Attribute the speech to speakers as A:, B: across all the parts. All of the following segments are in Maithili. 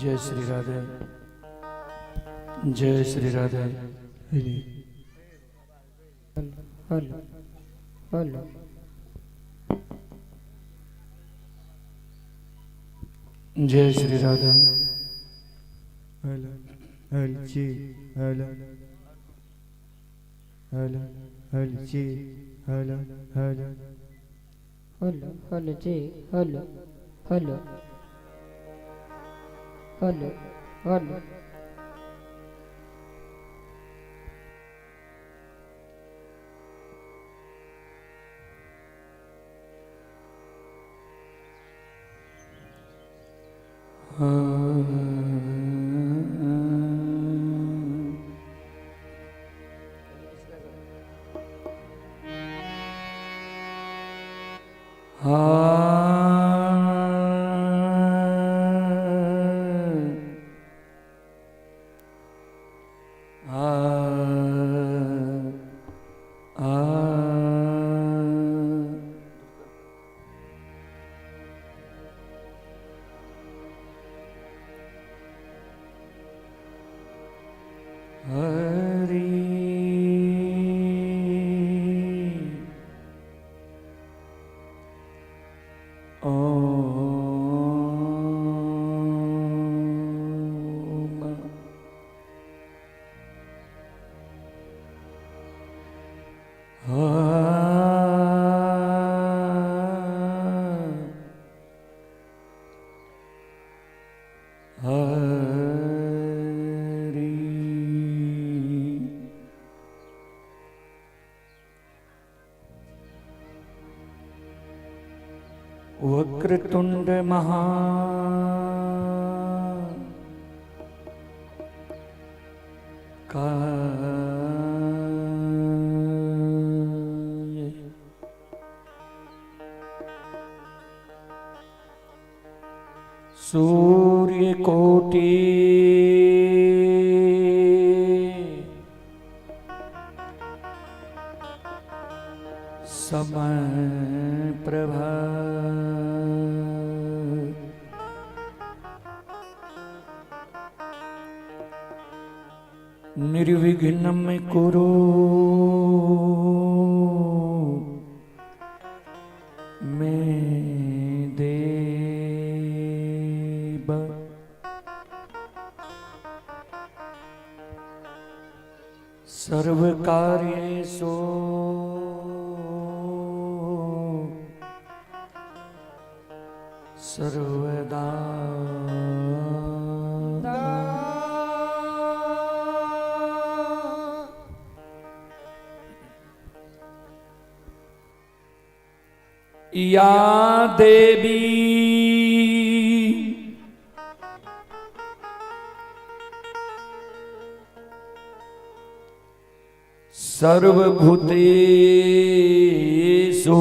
A: જય શ્રી રાધે, જય શ્રી રાધે.
B: Hello hello.
A: જય Shri Radhe.
C: Hello hello ji, hello hello hello ji, hello hello
B: hello hello ji, hello hello hello hello.
A: Hari Om. Hari. Vakratunda મહા કાય, સૂર્યકોટી સમય પ્રભા, નિર્વિઘ્નમ કુરુ મે દેવ. સર્વકાર્યેષુ સર્વદા. યા દેવી સર્વભૂતેષુ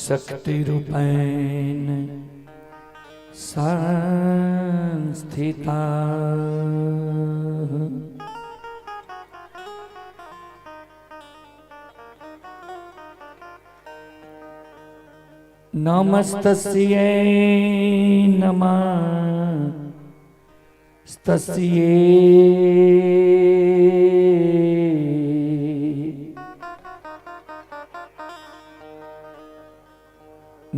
A: શક્તિરૂપેણ સંસ્થિતા, નમસ્તસ્યૈ નમસ્તસ્યૈ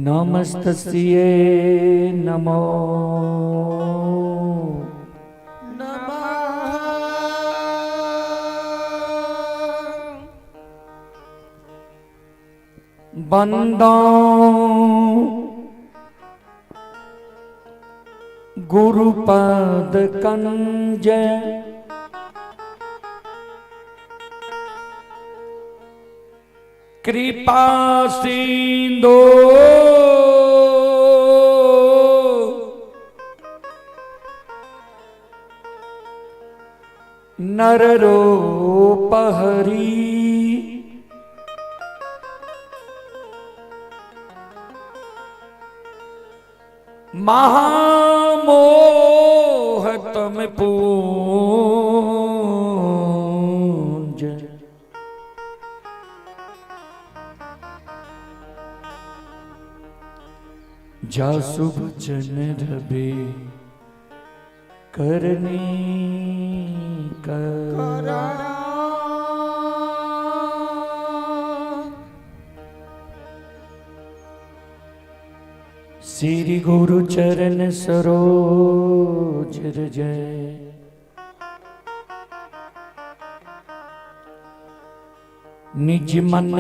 A: નમસ્તસ્યૈ નમો બંદો ગુરુપદ કંજ, કૃપા સિંધો નર રૂપ હરી, મહામોહ તમ પૂંજ. जासु बचन रबे करनी कर। श्री गुरु चरण सरोज रज निज मन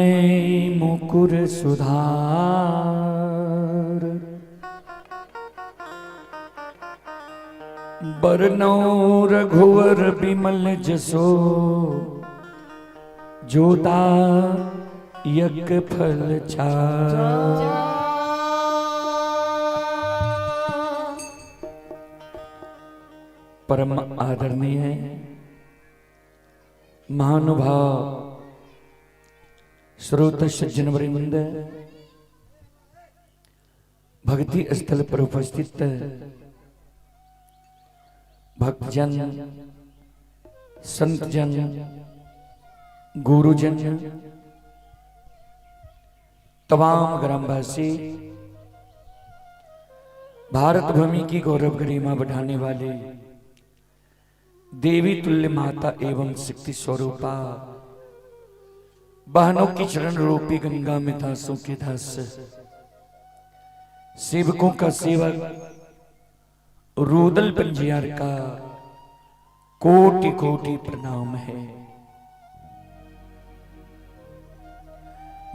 A: मुकुर सुधार। बरनौ रघुवर बिमल जसो जोता यक फल छार। परम आदरणीय महानुभाव श्रोत सज्जन वृंद, भक्ति स्थल पर उपस्थित भक्तजन, संतजन, गुरुजन, तमाम ग्रामवासी, भारत भूमि की गौरव गरिमा बढ़ाने वाले देवी तुल्य माता एवं शक्ति स्वरूपा बहनों की चरण रूपी गंगा में दासों के दास, सेवकों का सेवक रूदल पंजियार का कोटि कोटि प्रणाम है।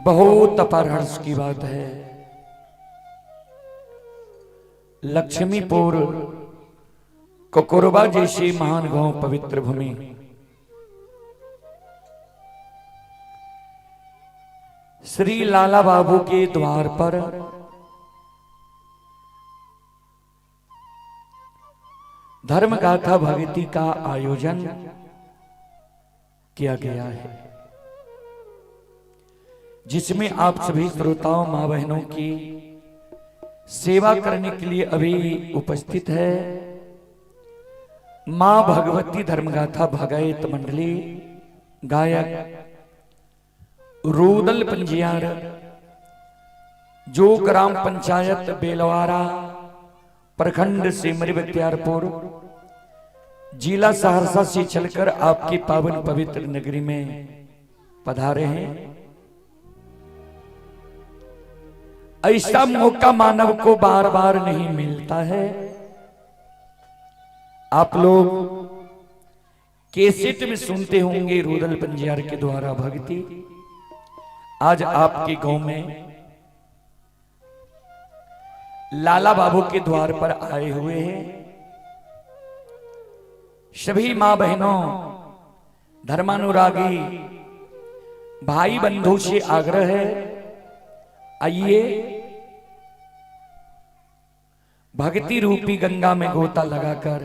A: बहुत अपार हर्ष की बात है, लक्ष्मीपुर कोकोरबा जैसी महान गांव पवित्र भूमि श्री लाला बाबू के द्वार पर धर्म गाथा भक्ति का आयोजन किया गया है, जिसमें आप सभी श्रोताओं मां बहनों की सेवा करने के लिए अभी उपस्थित है मां भगवती धर्मगाथा भगैत मंडली, गायक रूदल पंजियार, जो ग्राम पंचायत बेलवारा, प्रखंड सिमरी बख्तियारपुर, जिला सहरसा से चलकर आपकी पावन पवित्र नगरी में पधारे हैं। ऐसा मौका मानव को बार बार नहीं मिलता है। आप लोग कैसेट में सुनते होंगे रूदल पंजियार के द्वारा भक्ति। आज आपके गांव में लाला बाबू के द्वार पर आए हुए हैं। सभी मां बहनों, धर्मानुरागी भाई बंधु से आग्रह है, आइए भक्ति रूपी गंगा में गोता लगाकर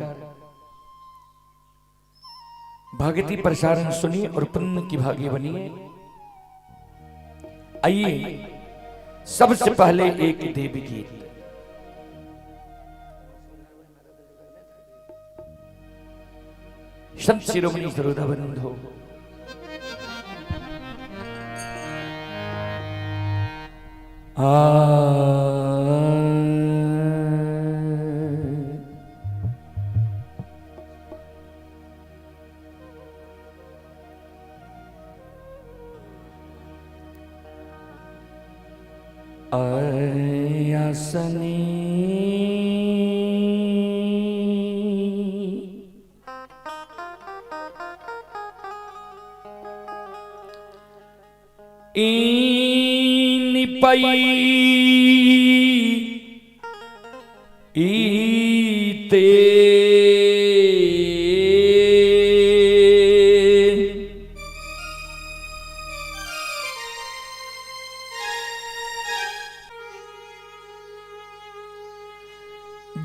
A: भक्ति प्रसारण सुनिए और पुण्य की भागी बनिए। आइए सबसे पहले एक देवी गीत। संत शिरोमणि सरोधा बंधु आ आसनी इन पई ईते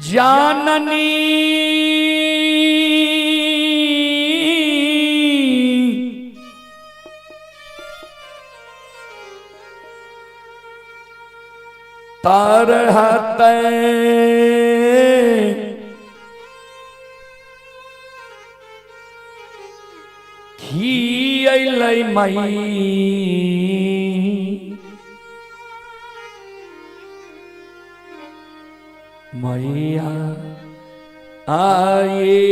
A: जाननी तरहत खियलै मई मैया आए।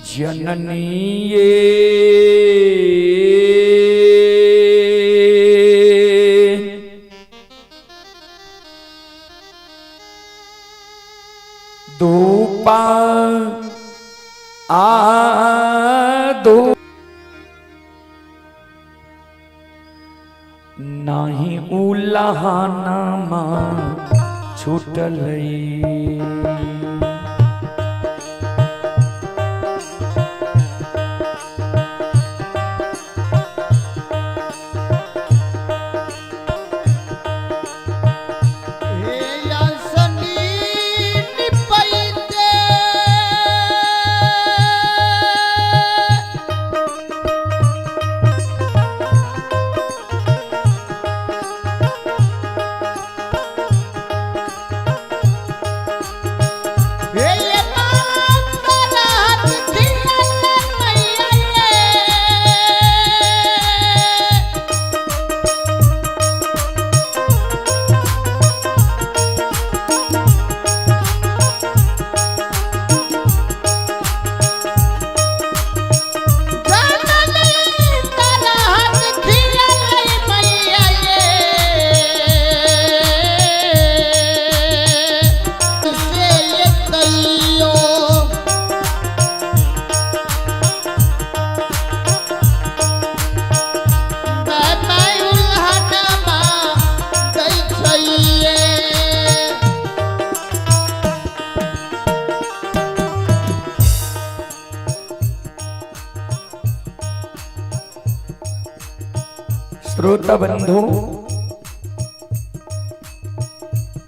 A: जननी ये धूपा आदो नाही उलहाना छूटल। श्रोता बंधु,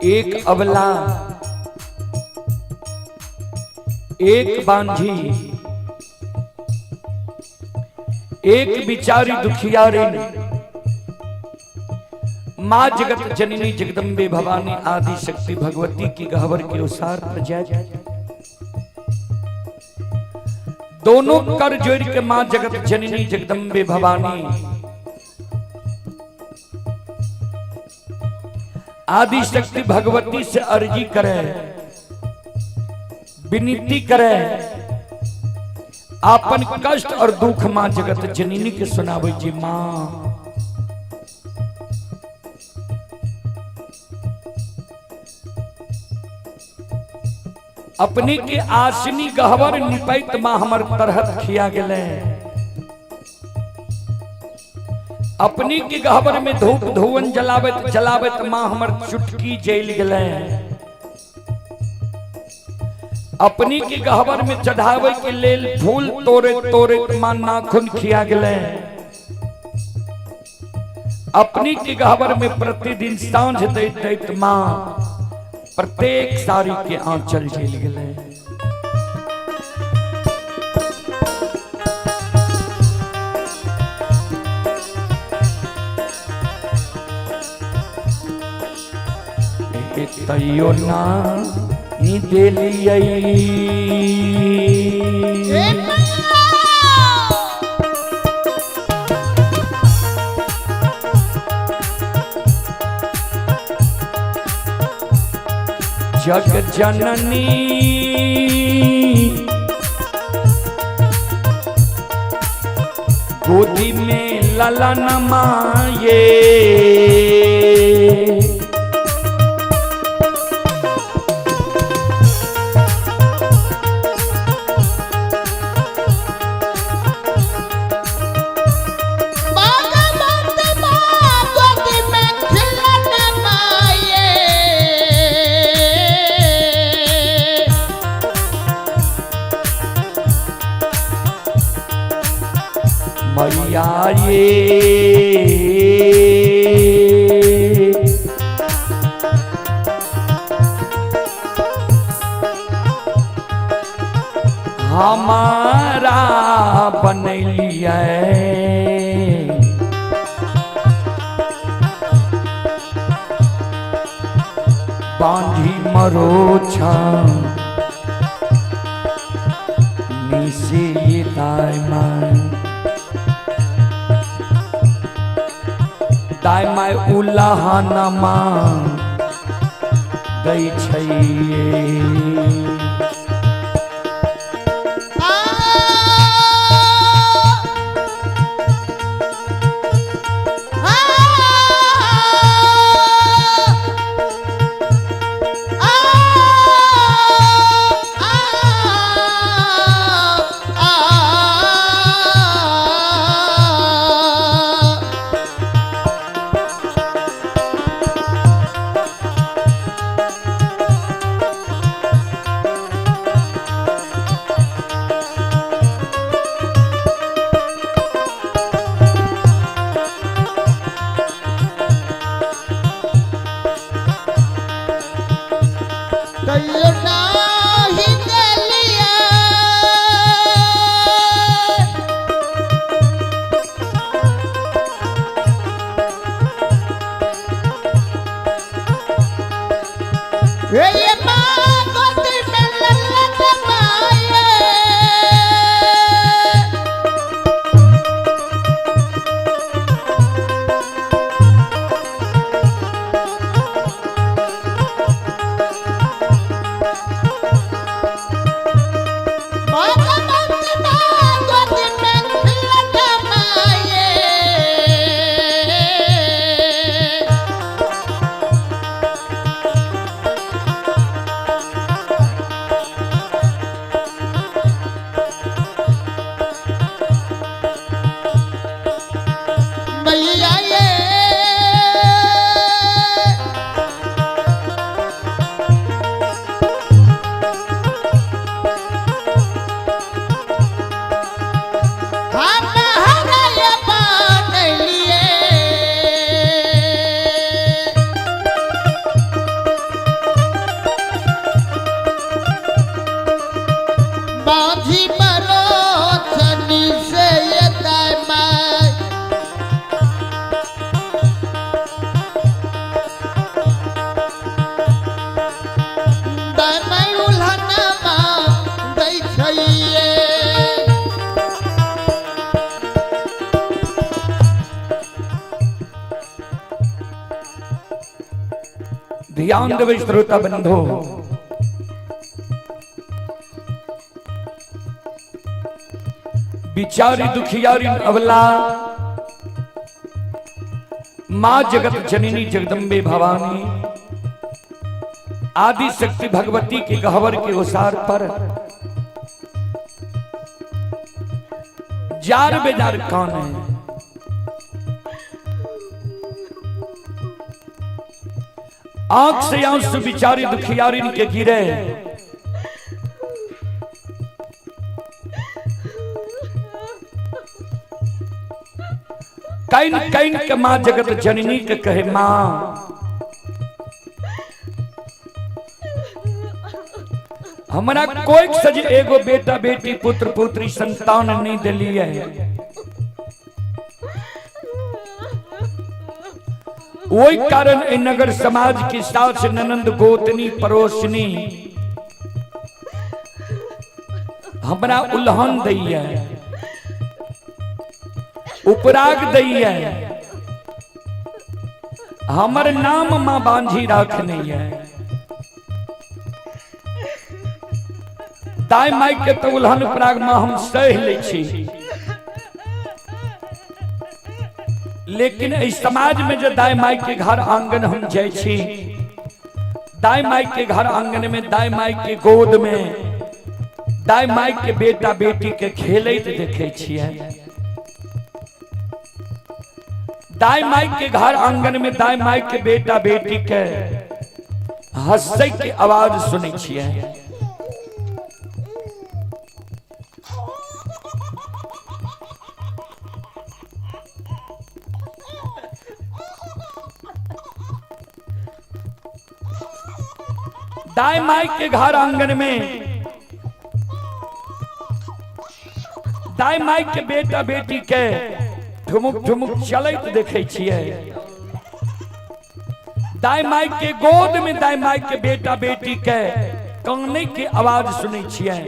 A: एक अबला एक बांझी एक बिचारी दुखियारिन मां जगत जननी जगदम्बे भवानी आदि शक्ति भगवती की गहवर के उसार पर जाए। दोनों कर जोड़ के मां जगत जननी जगदम्बे भवानी आदि शक्ति भगवती से अर्जी करे, विनती करे, आपन कष्ट और दुख मां जगत जननी के सुनावे जी। मां अपने के आसनी गहवर निपैत मां हमर तरहत खिया गेले। अपनी के गहवर में धूप धुवन जलावत जलावत मां हमर चुटकी जल गए। अपनी के गहवर में चढ़ावे के लेल फूल तोड़े तोड़े मां नाखून खिया गए। अपनी के गहवर में प्रतिदिन सांझ दैत दैत मां प्रत्येक साड़ी के आंचल जल गए। तैयो ना देलियै जग जननी गोदी में ललन माये। मैया ये हमारा बनैलियै बांझी मरो छा निसे दाय माय दाय माय उलाहना मां दै छैये।
D: तैयो नाही देलियै। हे माँ गोदी में ललक माये। मैया ये हम हरय बनलिए। बाँझी मरोचनी से ये दाय माय। दाय माय उल्हनमा दै छैये।
A: ध्यान देवे श्रोता बंधु, बिचारी दुखियारी अवला माँ जगत जननी जगदम्बे भवानी आदि शक्ति भगवती के गहवर के ओसार पर जार बेजार कौन है? आंख से आंसू बिचारी दुखियारी के गिरे, can can के माँ जगत जननी के कहे माँ हमरा कोई सज एगो बेटा बेटी पुत्र पुत्री संतान नहीं दिली है। वही कारण ए नगर समाज की सास ननंद गोतनी पड़ोसनी हमरा उल्हन दैया, उपराग दैया, हमर नाम मां बांझी राखने है। दाई माई के तो उल्हन उपराग मां हम सह लै छी, लेकिन इस समाज में जो दाई माई के घर आंगन हम जाय छी, दाई माई के घर आंगन में दाई माई के गोद में दाई माई के बेटा बेटी के खेलैत देखे छियै। दाई माई के घर आंगन में दाई माई के बेटा बेटी के हंसै के आवाज सुनै छियै। दाई माई के घर आंगन में दाई माई के बेटा बेटी के ठुमुक ठुमुक चलैत देखे छियै। दाय माय के गोद में दाय माय के बेटा बेटी के काने के आवाज सुनै छियै।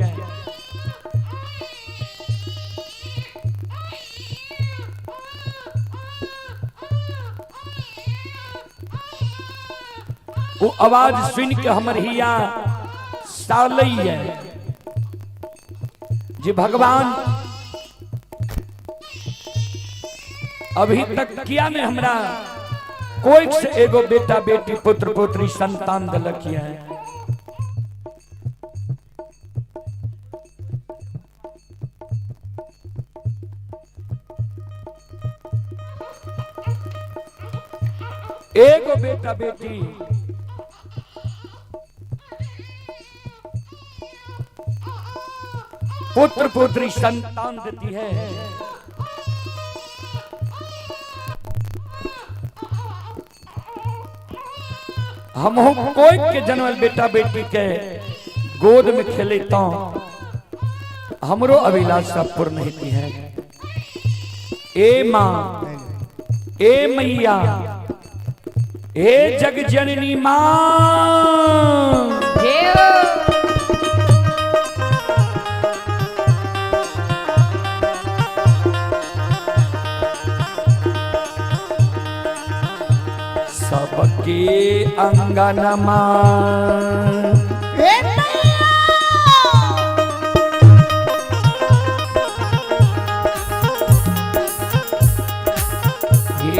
A: वो आवाज सुन के हमर हिया सालैया जे भगवान अभी तक किया ने हमरा कोई से एगो बेटा बेटी पुत्र पुत्री संतान दिलक है। एगो बेटा बेटी पुत्र पुत्री संतान देती है। हम कोई के जन्मल बेटा बेटी के गोद में खेलता हमरो अभिलाषा पूर्ण होती है। ए माँ, ए मैया, ए जग जननी माँ, सबके अंगनमा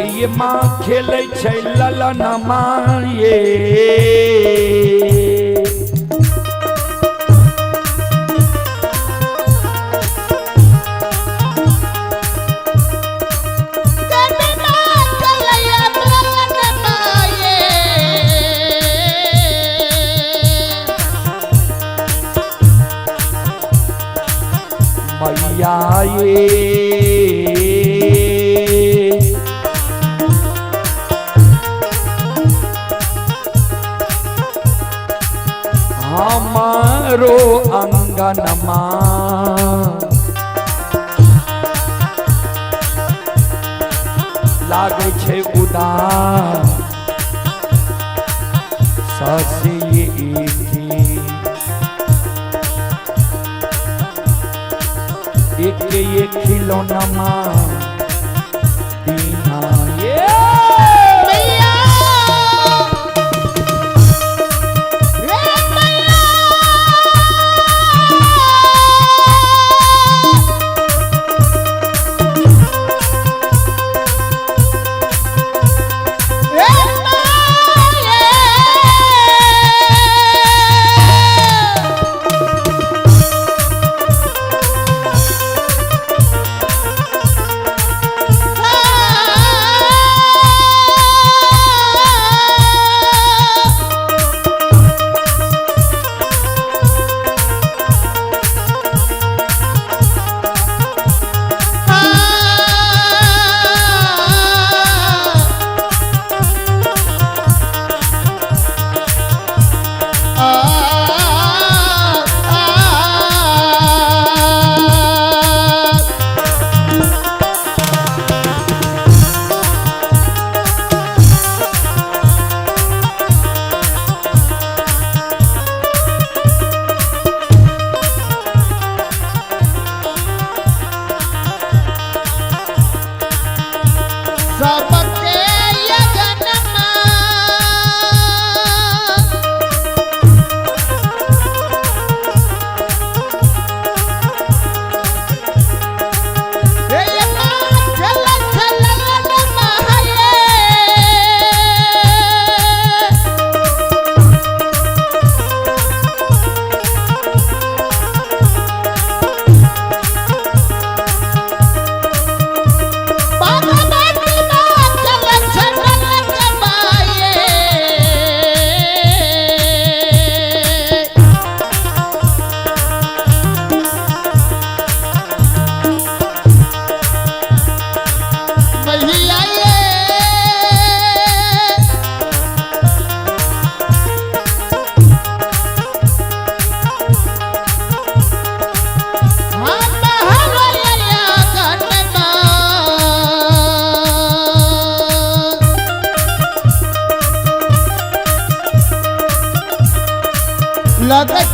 A: ये माँ खेलै छै ललनमा ये। मैया ये हमारो अंगनमा लागै छै उदास ससे एक ये खिलौना माँ दीना ये
D: मैया, ए मैया, ए मैया। सबके यगनमा हे यमा चल चल महाये। बाबा बाटी माँ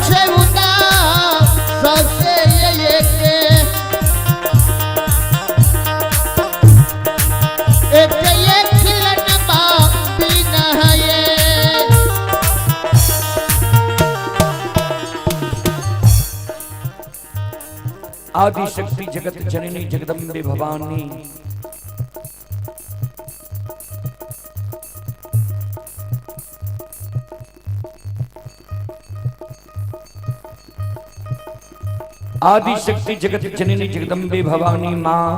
D: छै उदास सबसे एक एक एक खिलनमा बिना ये।
A: आदि शक्ति जगत जननी जगदम्बे भवानी, आदि शक्ति जगत जननी जगदम्बे भवानी माँ,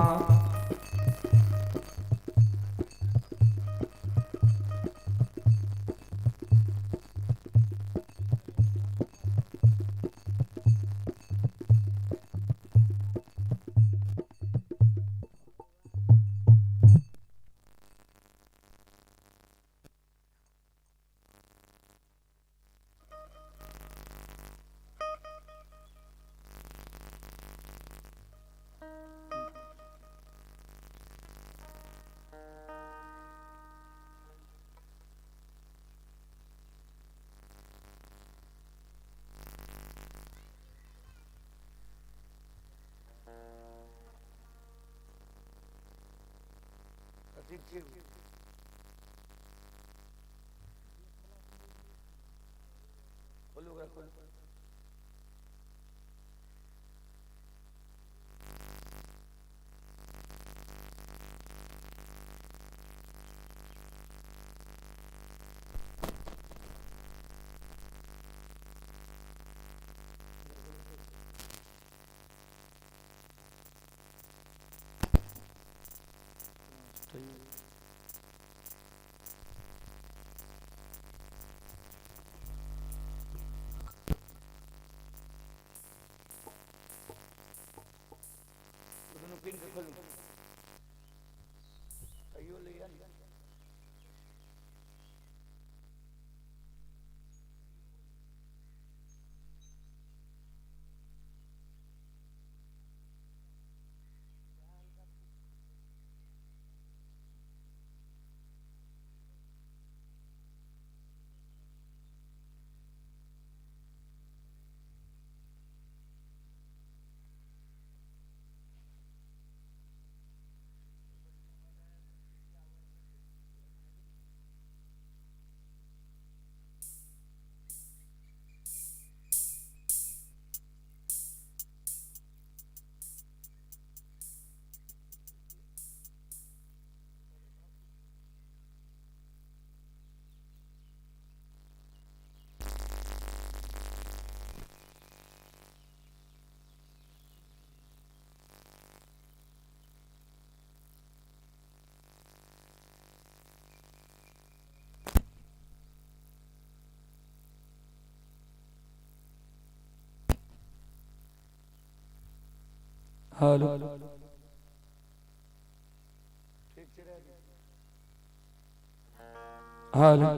A: हेलो हेलो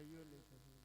C: कैयो लै छथिन।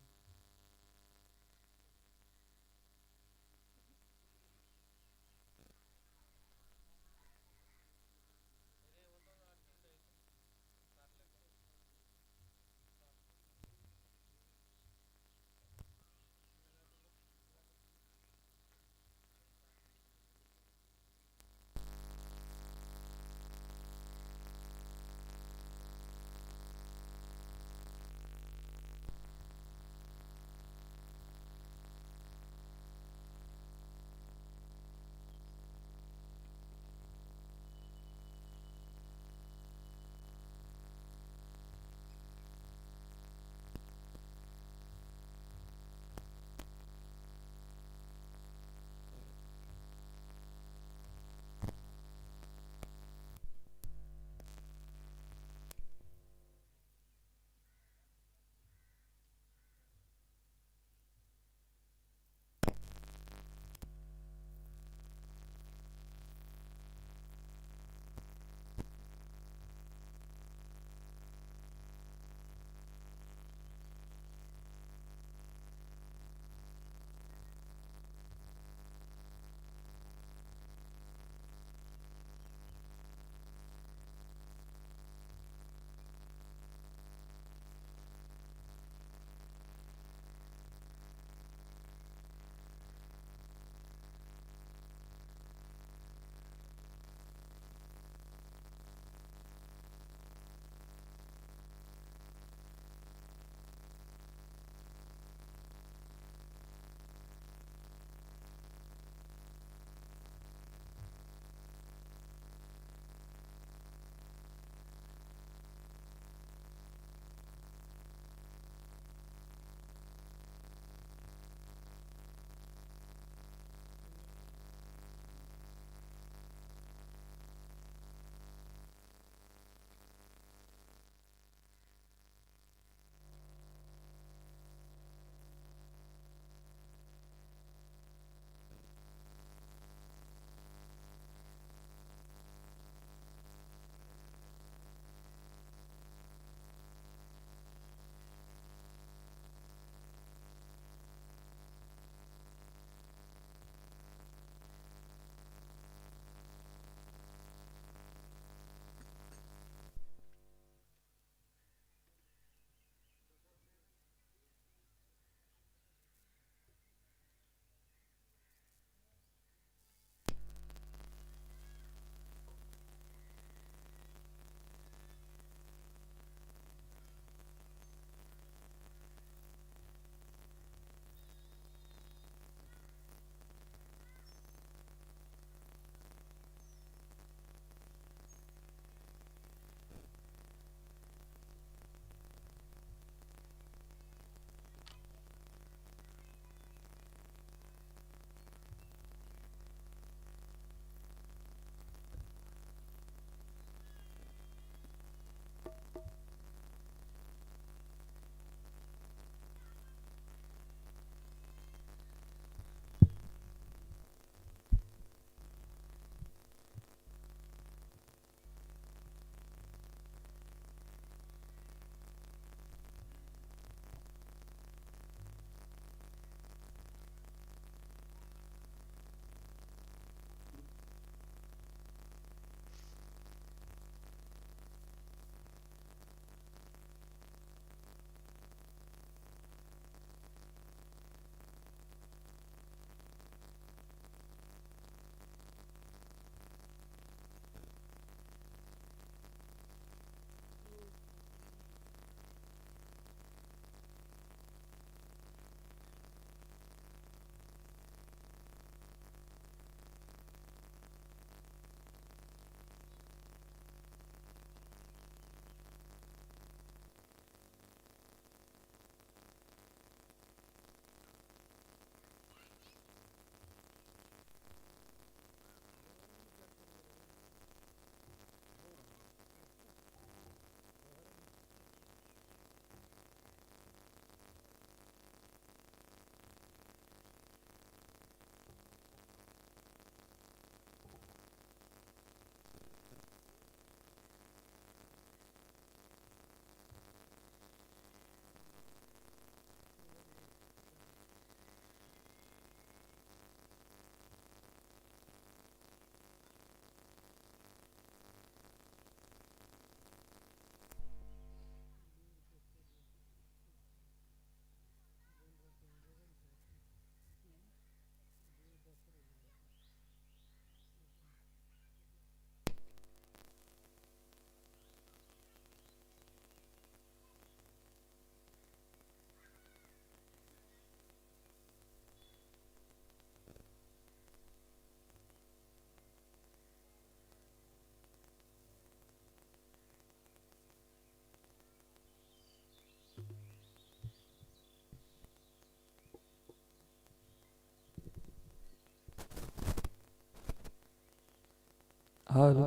A: हेलो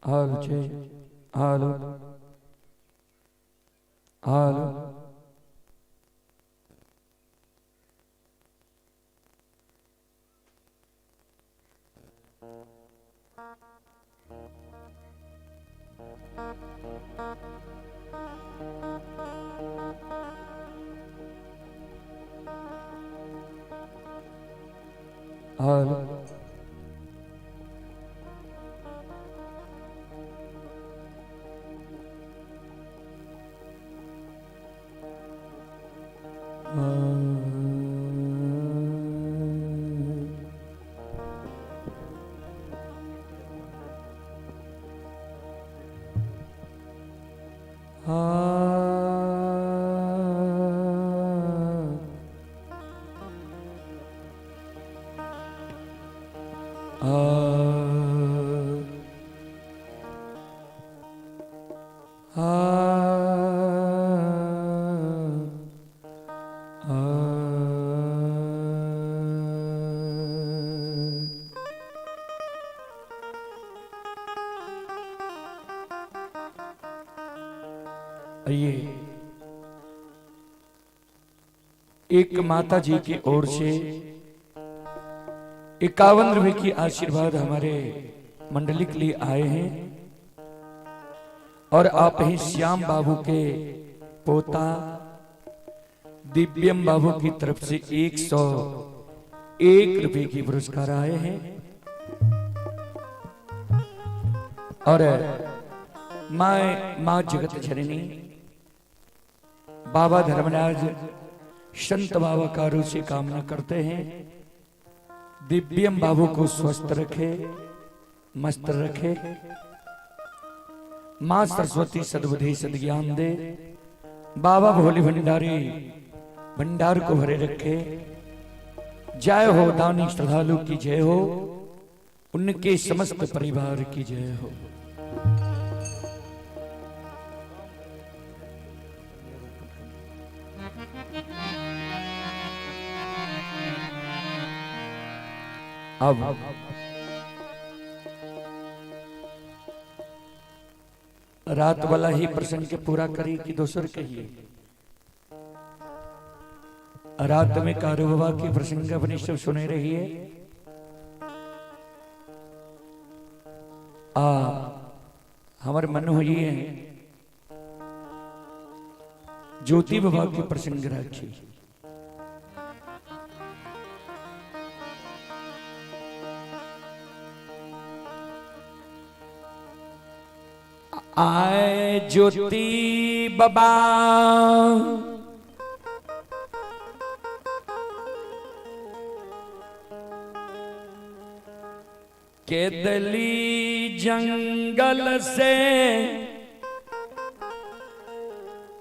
A: हेलो जय हेलो हेलो। हेलो। आइए एक माता जी की ओर से 51 रुपए की आशीर्वाद हमारे मंडली के लिए आए हैं और आप ही श्याम बाबू के पोता दिव्यम बाबू की तरफ से 101 रुपए की पुरस्कार आए हैं। और माँ माँ जगत जननी बाबा धर्मराज संत बाबा कारू से कामना करते हैं, दिव्यम बाबू को स्वस्थ रखे, मस्त रखे, माँ सरस्वती सद्बुद्धि सद्ज्ञान दे, बाबा भोले भंडारी भंडार को भरे रखे। जय हो दानी श्रद्धालु की जय हो, उनके समस्त परिवार की जय हो। अब रात वाला ही प्रसंग के पूरा करी कि दोसर कहिए। रात में कारू बाबा के प्रसंग अपने सब सुने रहिए। आ हमारे मन हुई है ज्योति बाबा के प्रसंग राखी। आए ज्योति बाबा केदली जंगल से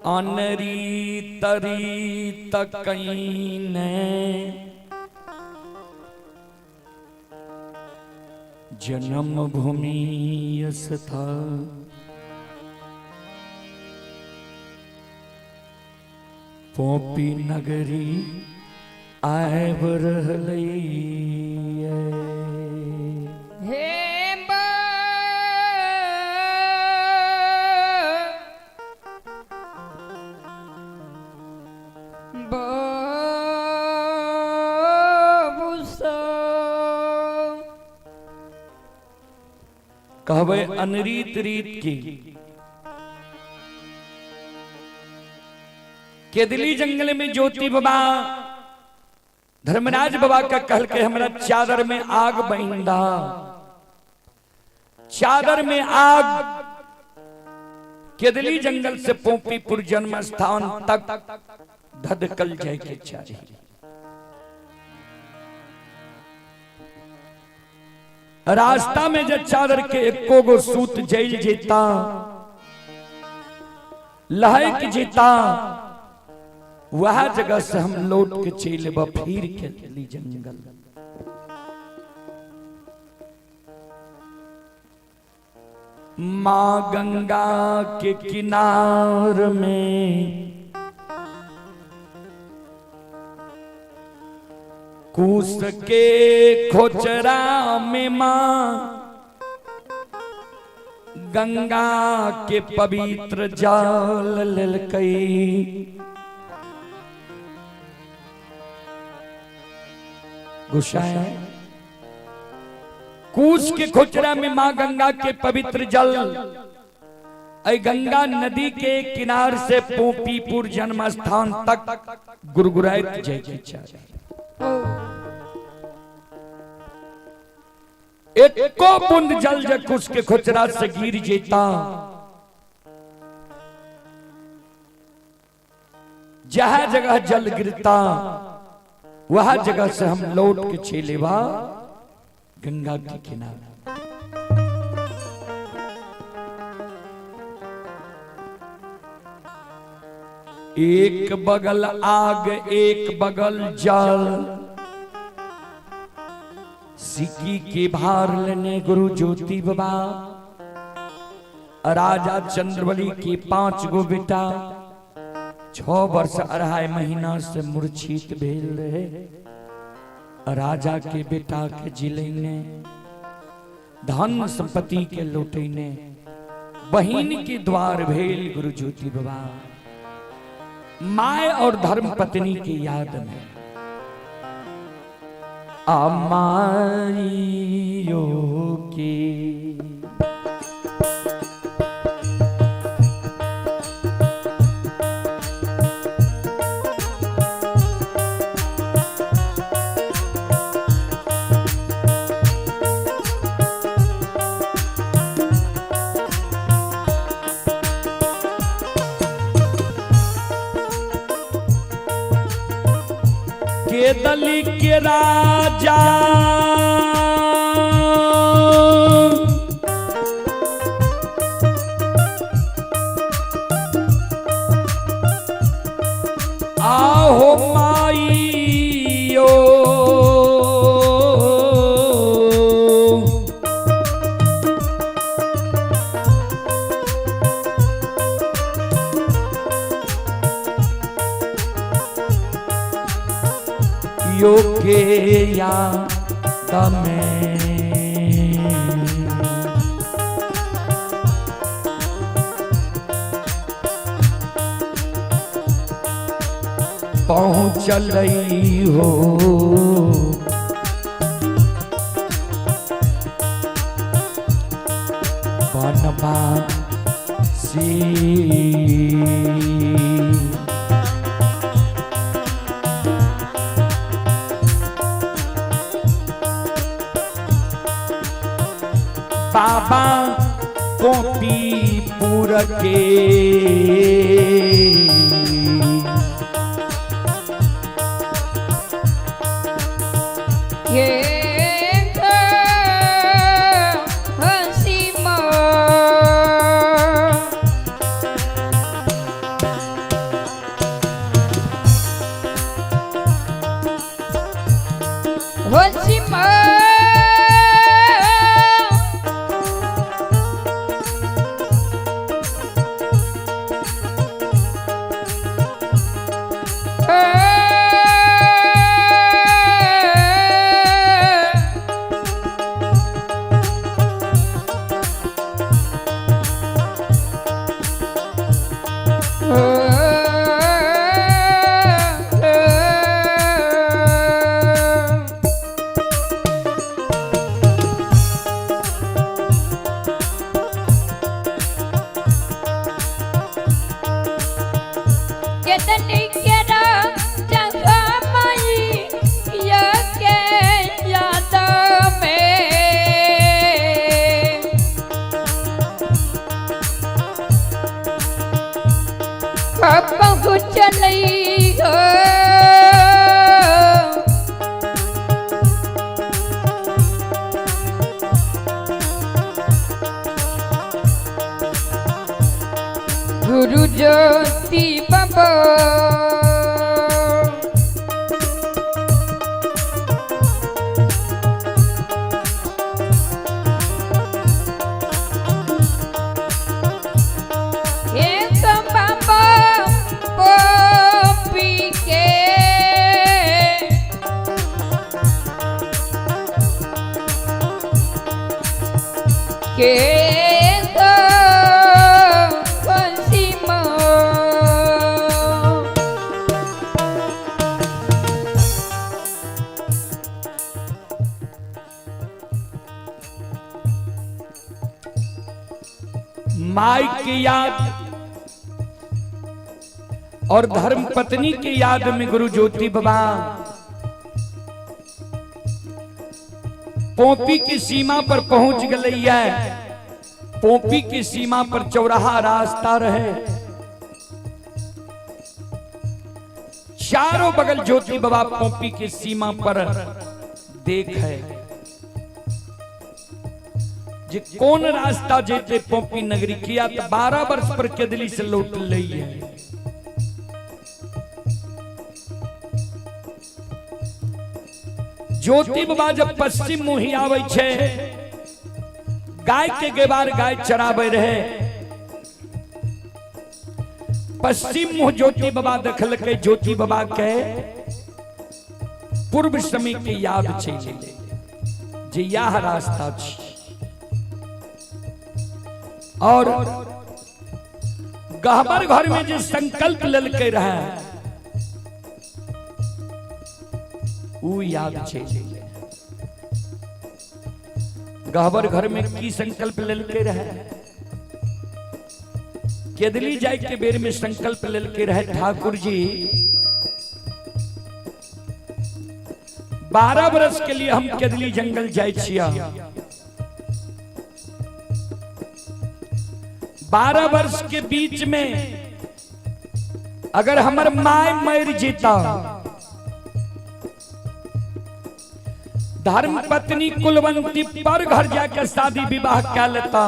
A: अनरी तरी तकईने जन्म भूमि था पोपी नगरी आब रहलैये।
B: हे
A: कहवे अनरीत रीत की केदली जंगल में ज्योति बाबा धर्मराज बाबा का कहल के हमरा चादर में आग बहिंदा, चादर में आग केदली जंगल से पोपीपुर जन्म स्थान तक धधकल जाए के चाहिए। रास्ता में जब चादर के एको गो सूत जल जेता लहक जेता वह जगह से हम लौट के चल फिर केदली जंगल। मां गंगा के किनार में कूस के खोचरा में मां गंगा के पवित्र जल लेलकै। गुस्साए कुश के खोचरा में मां गंगा के पवित्र जल ऐ गंगा नदी के किनार से पोपीपुर जन्म स्थान तक गुरगुराइत जाय के चाही। एको बूंद जल जे कुश के खोचरा से गिर जेता, जहां जगह जल गिरता वह जगह से हम लौट के चलेवा गंगा के किनारे। एक बगल आग एक बगल जल, सिक्की के भार लेने गुरु ज्योति बाबा। राजा चंद्रबली के 5 गो बेटा 6 वर्ष 2.5 महीना से मूर्छित भेल रहे। राजा के बेटा के जिलेने, धन संपत्ति के लौटेने, बहिन के द्वार भेल गुरु ज्योति बाबा। My और धर्म पत्नी की याद में अमाइयो के केदली के राजा आहो माइयो यो के याद में पहुँचल हो बनवा से। बाबा गोपीपुर के
B: ये हंसी हंसी गुरु ज्योति बाबा एक बाबा पी के के
A: भाई की याद और धर्म पत्नी की याद में गुरु ज्योति बाबा पोपी की सीमा पर पहुंच गई है। पोपी की सीमा पर चौराहा रास्ता रहे, चारों बगल ज्योति बाबा पोपी की सीमा पर देख है जे कौन रास्ता जेते पोपी नगरी किया तो 12 वर्ष पर केदली से लौट ली है। ज्योति बाबा जब पश्चिम मुही आवे छे, गाय के गेबार गाय चराबे रहे, पश्चिम मुह ज्योति बाबा देखलकै, ज्योति बाबा के पूर्व समय के याद छे जे यह रास्ता छे। और गहबर घर में जे संकल्प लेलकै रहे उ याद छे। गहबर घर में की संकल्प लेलकै रहे? केदली जाय के बेर में संकल्प लेलकै रहे, ठाकुर जी 12 बरस के लिए हम केदली जंगल जाय छिया। 12 वर्ष के बीच में अगर हमर my मर जीता, धर्म पत्नी कुलवंती पर घर जाकर शादी विवाह कर लेता,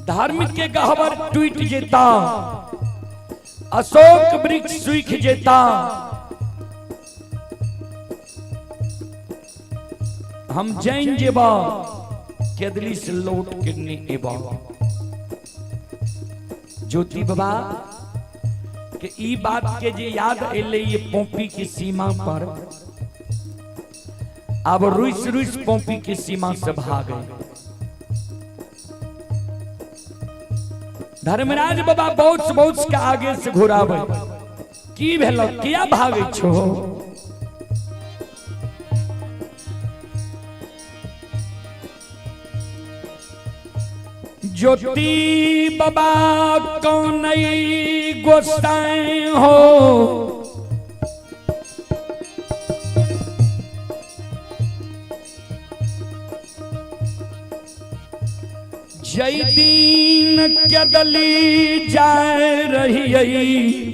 A: धर्म के गहवर टूट जेता, अशोक वृक्ष सूख जेता, हम जैन जेबा केदली से लौट के नहीं एबा। ज्योति बाबा के ई बात के जे याद एले ये पोपी की सीमा पर, अब रुस रुस पोपी की सीमा से भागे। धर्मराज बाबा बहुत बहुत के आगे से घुरावे, की भेलो किया भागे छो? ज्योति बाबा कौन गोसाई हो, जय दीन केदली जाय रही,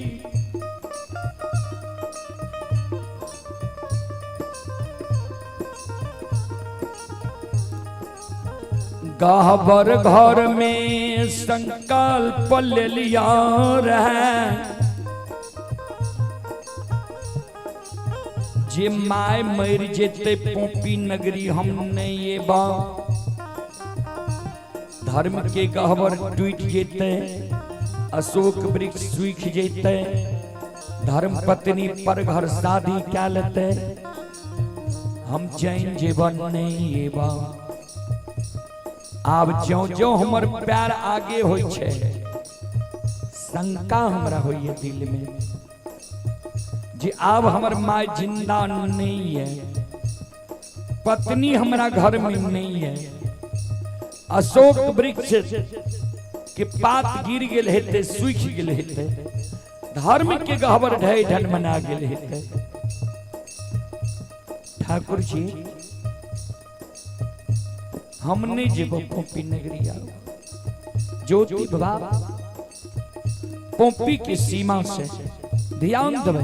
A: गहबर घर में संकल्प ले लिया रहे जे my मर जेते पोपी नगरी हम नहीं एबा, धर्म के गहबर टूट जेते, अशोक वृक्ष सूख जेते, धर्म पत्नी पर घर शादी क्या लेते, हम जैन जीवन नहीं एबा। आब ज्यों ज्यों हमर प्यार आगे होइ छे, शंका हमरा होइए दिल में जे आब हमर my जिंदा नहीं है, पत्नी हमरा घर में नहीं है, अशोक वृक्ष के पात गिर गेल हेते, सूख गेल हेते, धर्म के गहबर ढह ढन मना गेल हेते। ठाकुर जी हम नहीं जेबो पोपी नगरी आओ। ज्योति बाबा पोपी की सीमा से ध्यान देवे,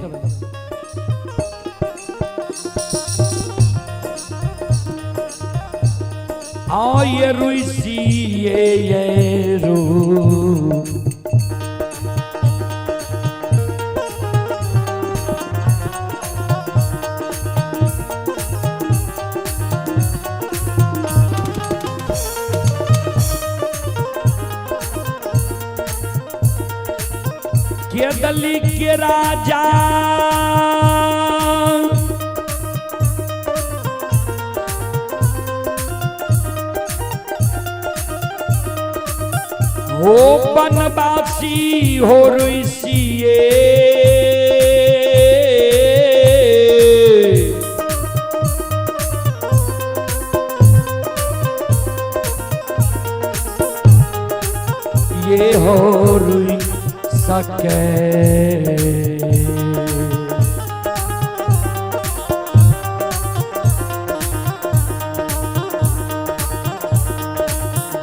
A: आ ये रुसी ये रू केदली के राजा हो बनवासी हो ऋषिए, सके।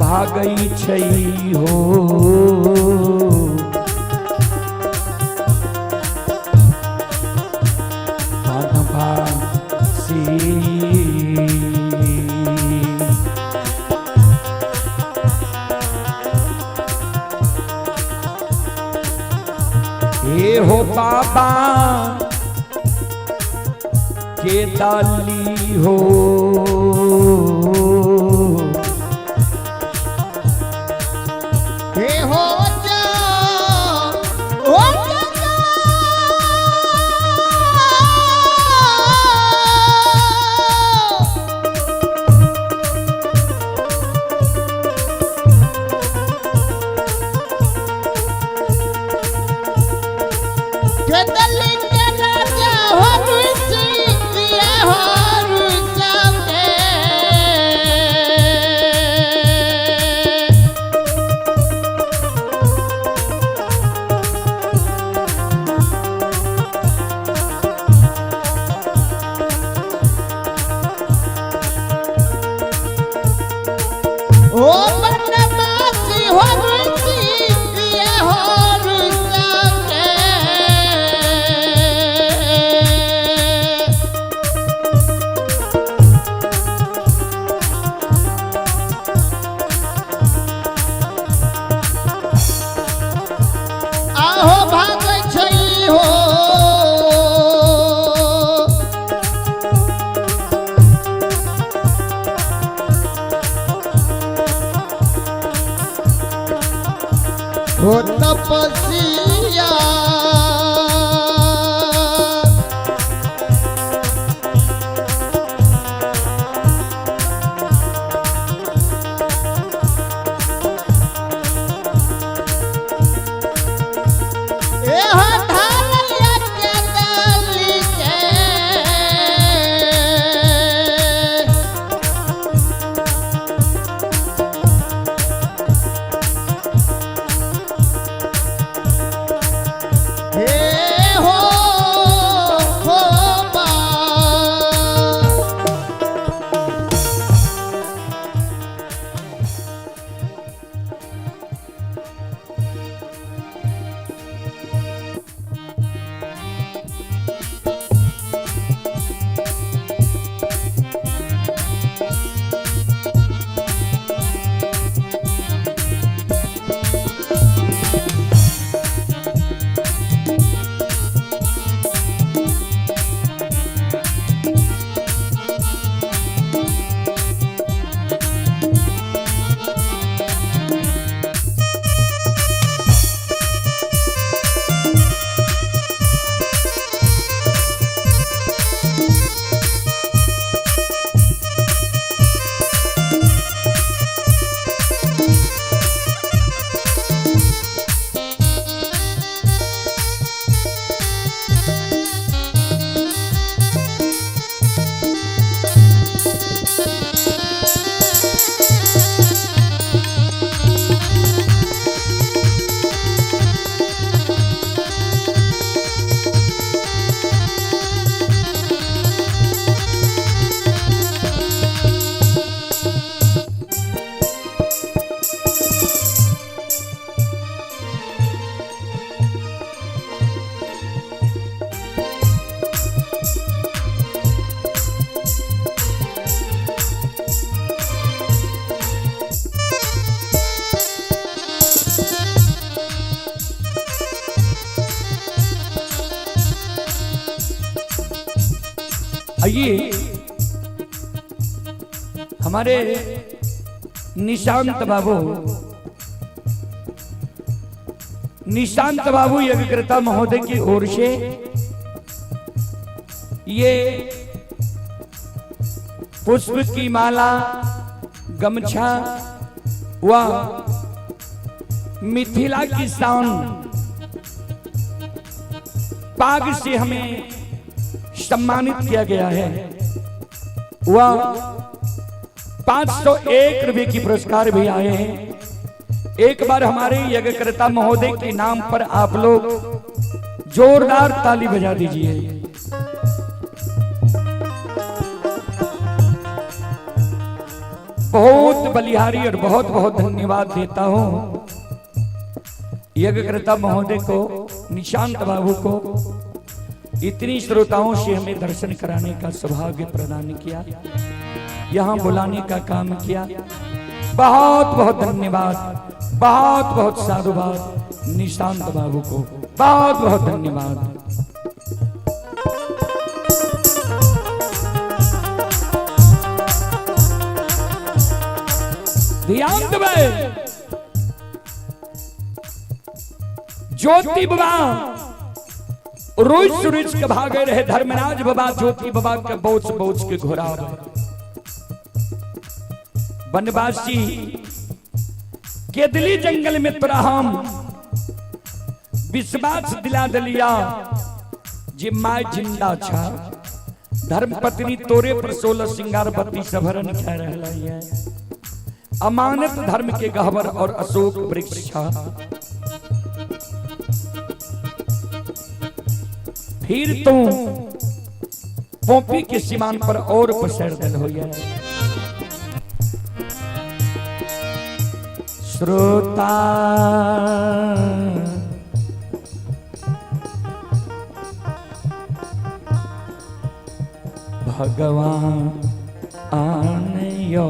A: भागै छै हो वनवासी। हे हो बाबा के डाली हो
D: हे हो जा ओ जा। के दली के राजा हो रुचि ये हो रुचि। ओ बनवासी हो रुचि ये हो रुचि। आहो भागै छै हो हो तपसिया। ए हो ढालिया के डाली के। हे हो हो बा।
A: आइए हमारे निशांत बाबू, निशांत बाबू यज्ञकर्ता महोदय की ओर से ये पुष्प की माला, गमछा व मिथिला की शान पाग से हमें सम्मानित किया गया है। वह 501 रुपए की पुरस्कार भी आए हैं। एक बार हमारे यज्ञकर्ता महोदय के नाम पर आप लोग जोरदार ताली बजा दीजिए। बहुत बलिहारी और बहुत बहुत धन्यवाद देता हूं यज्ञकर्ता महोदय को, निशांत बाबू को, इतनी श्रोताओं से हमें दर्शन कराने का सौभाग्य प्रदान किया, यहाँ बुलाने का काम किया। बहुत बहुत धन्यवाद, बहुत बहुत साधुवाद निशांत बाबू को, बहुत बहुत धन्यवाद। ध्यान देबै, ज्योति बाबा रोज रोज के भागे रहे, धर्मराज बाबा ज्योति बाबा के बोच बोच के घोड़ा। वनवासी केदली जंगल में तोरा हम विश्वास दिला दिलिया जे my जिंदा छा, धर्म पत्नी तोरे पर 16 सिंगार बत्ती सभरन कह रहलै है, अमानत धर्म के गहवर और अशोक वृक्ष छा। फिर तू पोपी के सीमान पर और पसर दल हो गया। श्रोता भगवान आनयो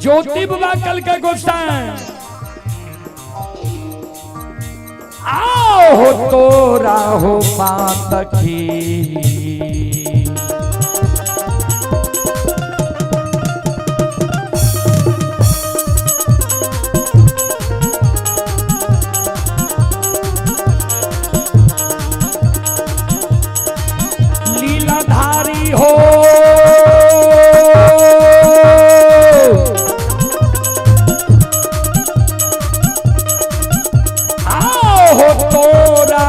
A: ज्योति बाबा कल के गोसाई आओ हो तोरा हो पातकी लीलाधारी हो आओ हो तोरा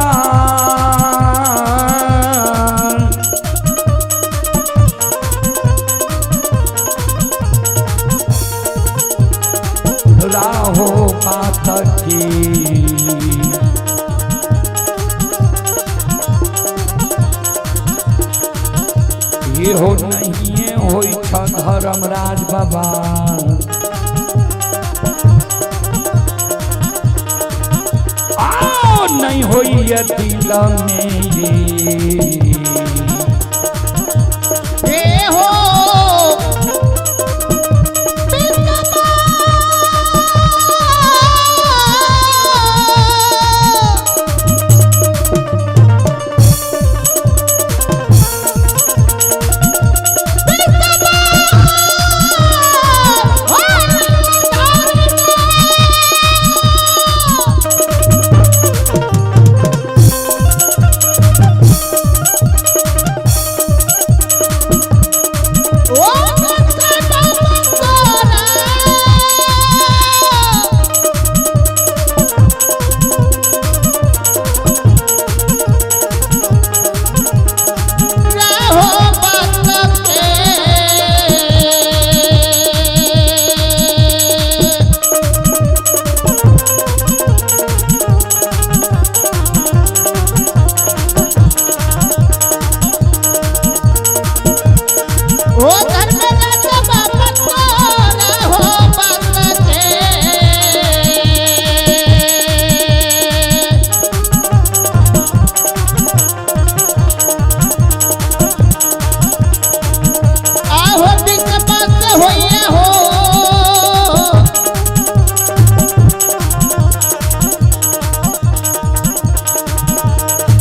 A: राहो पातकी ये हो नहीं होई छ धर्मराज बाबा आओ नहीं होई ये दिल में ये
D: हे हो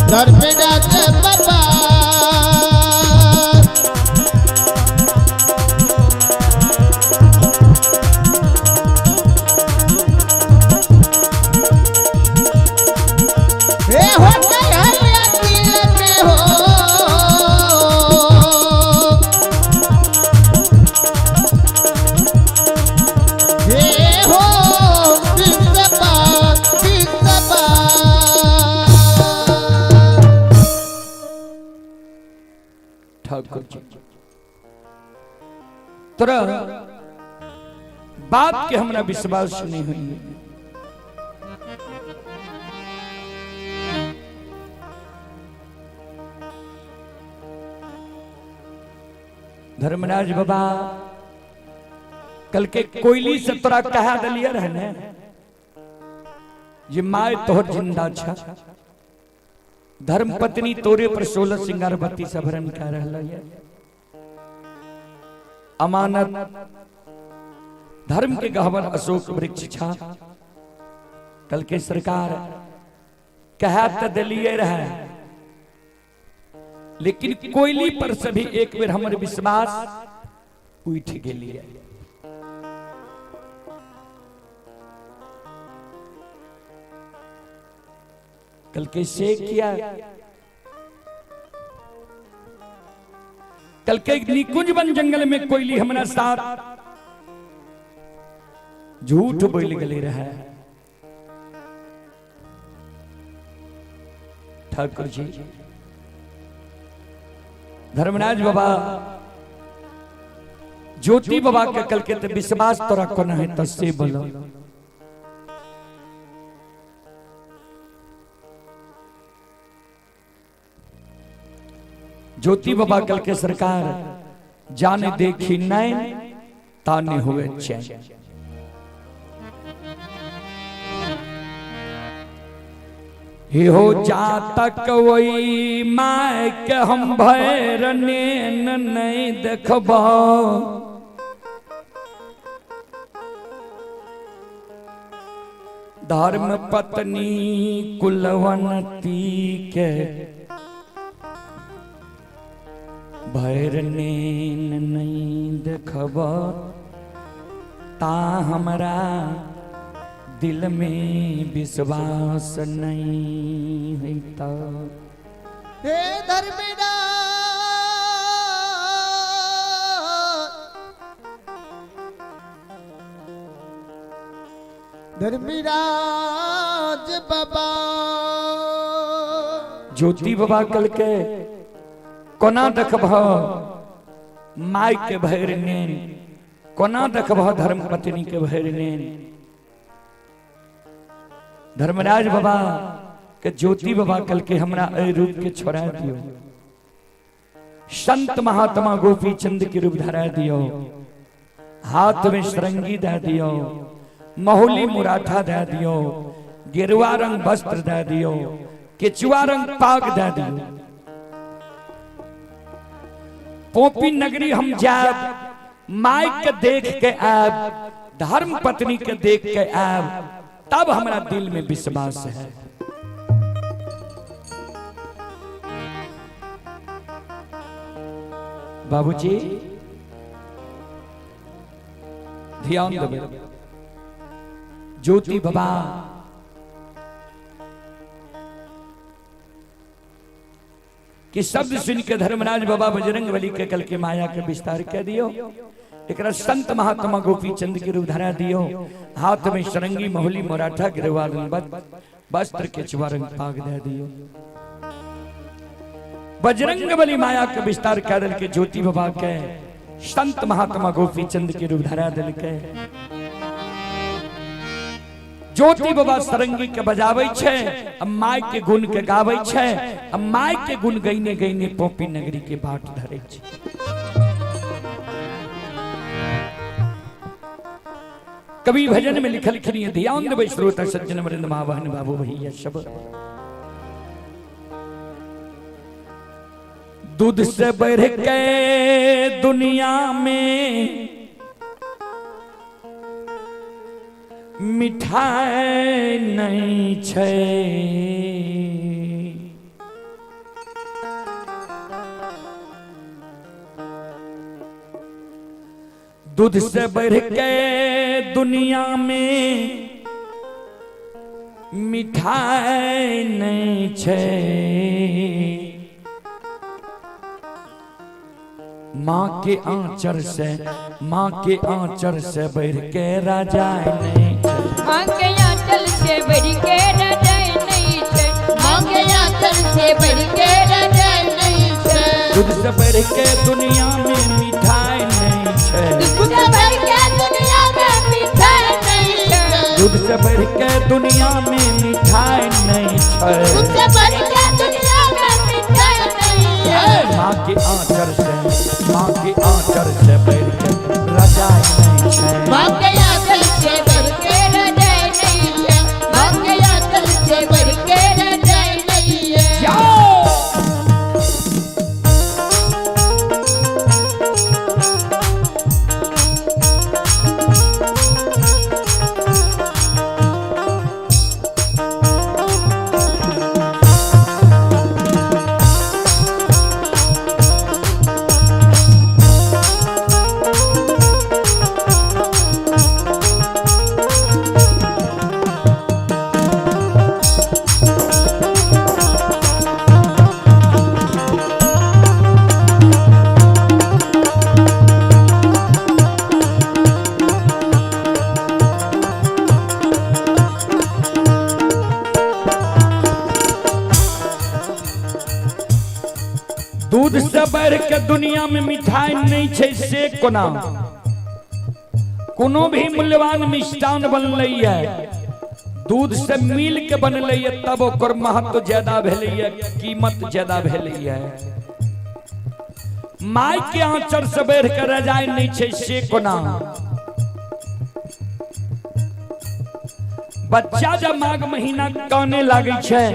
D: धर्मराज बाबा। हे हो हरिया दिल में हो, हे हो विश्वपाल विश्वपाल।
A: ठाकुर जी तोरा बात के हमरा विश्वास नहीं हुई। धर्मराज बाबा कल के कोयली से तोरा कहा दिलिए रहे ने जे my तोहर जिंदा छा, धर्म पत्नी तोरे पर 16 सिंगार बत्ती सभरन कह रहल है। अमानत धर्म के गहवर अशोक वृक्ष छा। कल के सरकार कहा तो दिलिए रहे, लेकिन कोयली पर से भी एक बेर हमर विश्वास उठ गेलिए। कल के से किया, कल के निकुंज वन जंगल में कोयली हमरा साथ झूठ बोल गले रहे। ठाकुर जी धर्मराज बाबा ज्योति बाबा के कल के ते विश्वास तोरा कोना है त से बोलो। ज्योति बाबा कल के सरकार जाने देखी नैन ताने हुए चैन। हे हो जा तक वही my के हम भैर नैन नहीं देखब, धर्म पत्नी कुलवंती के भैर नैन नहीं देखब, ता हमरा दिल में विश्वास नहीं है।
D: हे धर्मराज धर्मराज बाबा।
A: ज्योति बाबा कल के कोना देखब my के भैर नैन, कोना देखब धर्म पत्नी के भैर नैन। धर्मराज बाबा के ज्योति बाबा कल के हमरा ए रूप के छोड़ा दियो, संत महात्मा गोपी चंद के रूप धरा दियो, हाथ में सरंगी दे दियो, महुली मुराठा दे दियो, गेरुआ रंग वस्त्र दे दियो, केचुआ रंग पाग दे दियो। पोपी नगरी हम जाब, माई के देख के आब, धर्म पत्नी के देख के आब, तब हमारा दिल में विश्वास है। बाबूजी ध्यान देवे। ज्योति बाबा कि शब्द सुन के धर्मराज बाबा बजरंग बली के कल के माया के विस्तार कर दियो, एकरा संत महात्मा गोपी चंद के रूप धरा दियो, हाथ में सरंगी महुली मराठा गिरवा रंग वस्त्र केचुआ रंग पाग दे दियो। बजरंग बली माया के विस्तार कर दिल के ज्योति बाबा के संत महात्मा गोपी चंद के रूप धरा दिल के ज्योति बाबा सरंगी के बजावे छे, माई के गुण के गावे छे, माई के गुण गईने गईने पोपी नगरी के बाट धरे छे। कवि भजन में लिखल खिनिए ध्यान देबै श्रोता सज्जन वृंद माँ बहन बाबू भैया सब। दूध से बढ़ के दुनिया में मिठाई नहीं छे, दूध से बढ़ के दुनिया में मिठाई नहीं छै। माँ के आंचर से, माँ के आंचर से बढ़ के राजा नहीं छै।
B: माँ के आंचल से बढ़ के रजाई नहीं छै। माँ के आंचल से बढ़ के रजाई नहीं छै।
A: दूध से बढ़ के दुनिया में मिठाई नहीं छै।
B: दूध से बढ़ के दुनिया में मिठाई नहीं छै।
A: दूध से बढ़ के दुनिया में मिठाई नहीं छै।
B: दूध से बढ़ के दुनिया में मिठाई नहीं छै।
A: माँ के आंचर से, माँ के आंचर से बढ़ के रजाई नहीं छै।
B: माँ के आंचल से बढ़ के रजाई नहीं छै। माँ के आंचल से बढ़ के रजाई नहीं छै।
A: जाओ। दूध से बढ़ के दुनिया में मिठाई नहीं छै से कोना? कोनो भी मूल्यवान मिष्टान बनलै है दूध से मिल के बनलै है तब ओकर महत्व ज्यादा भेलै है, कीमत ज्यादा भेलै है। माय के आंचर से बढ़ के रजाई नहीं छै से कोना? बच्चा जब माघ महीना काने लागै छै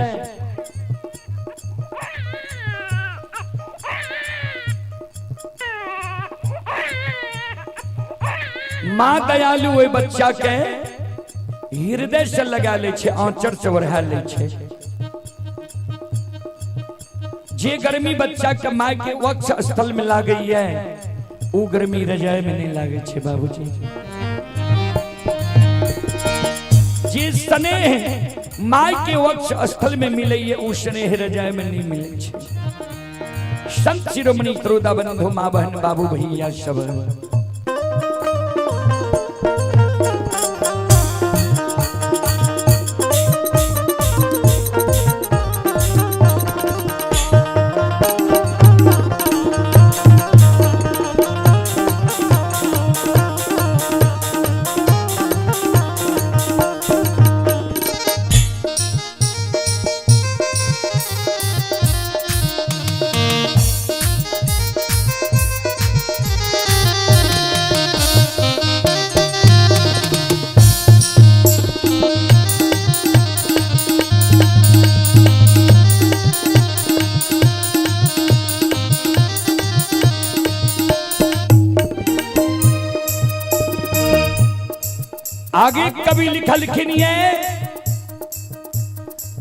A: माँ दयालु ओहि बच्चा के हृदय से लगा लै छै, आंचर से ओढ़ा लै छै। जे गर्मी बच्चा के माय के वक्ष स्थल में लागै है उ गर्मी रजाई में नहीं लागै छै बाबूजी। जे स्नेह माय के वक्ष स्थल में मिलै है उ स्नेह रजाई में नहीं मिलै छै। संत शिरोमणि त्रोदा बंधु माँ बहन बाबू भैया सब आगे कवि लिखलखिन ये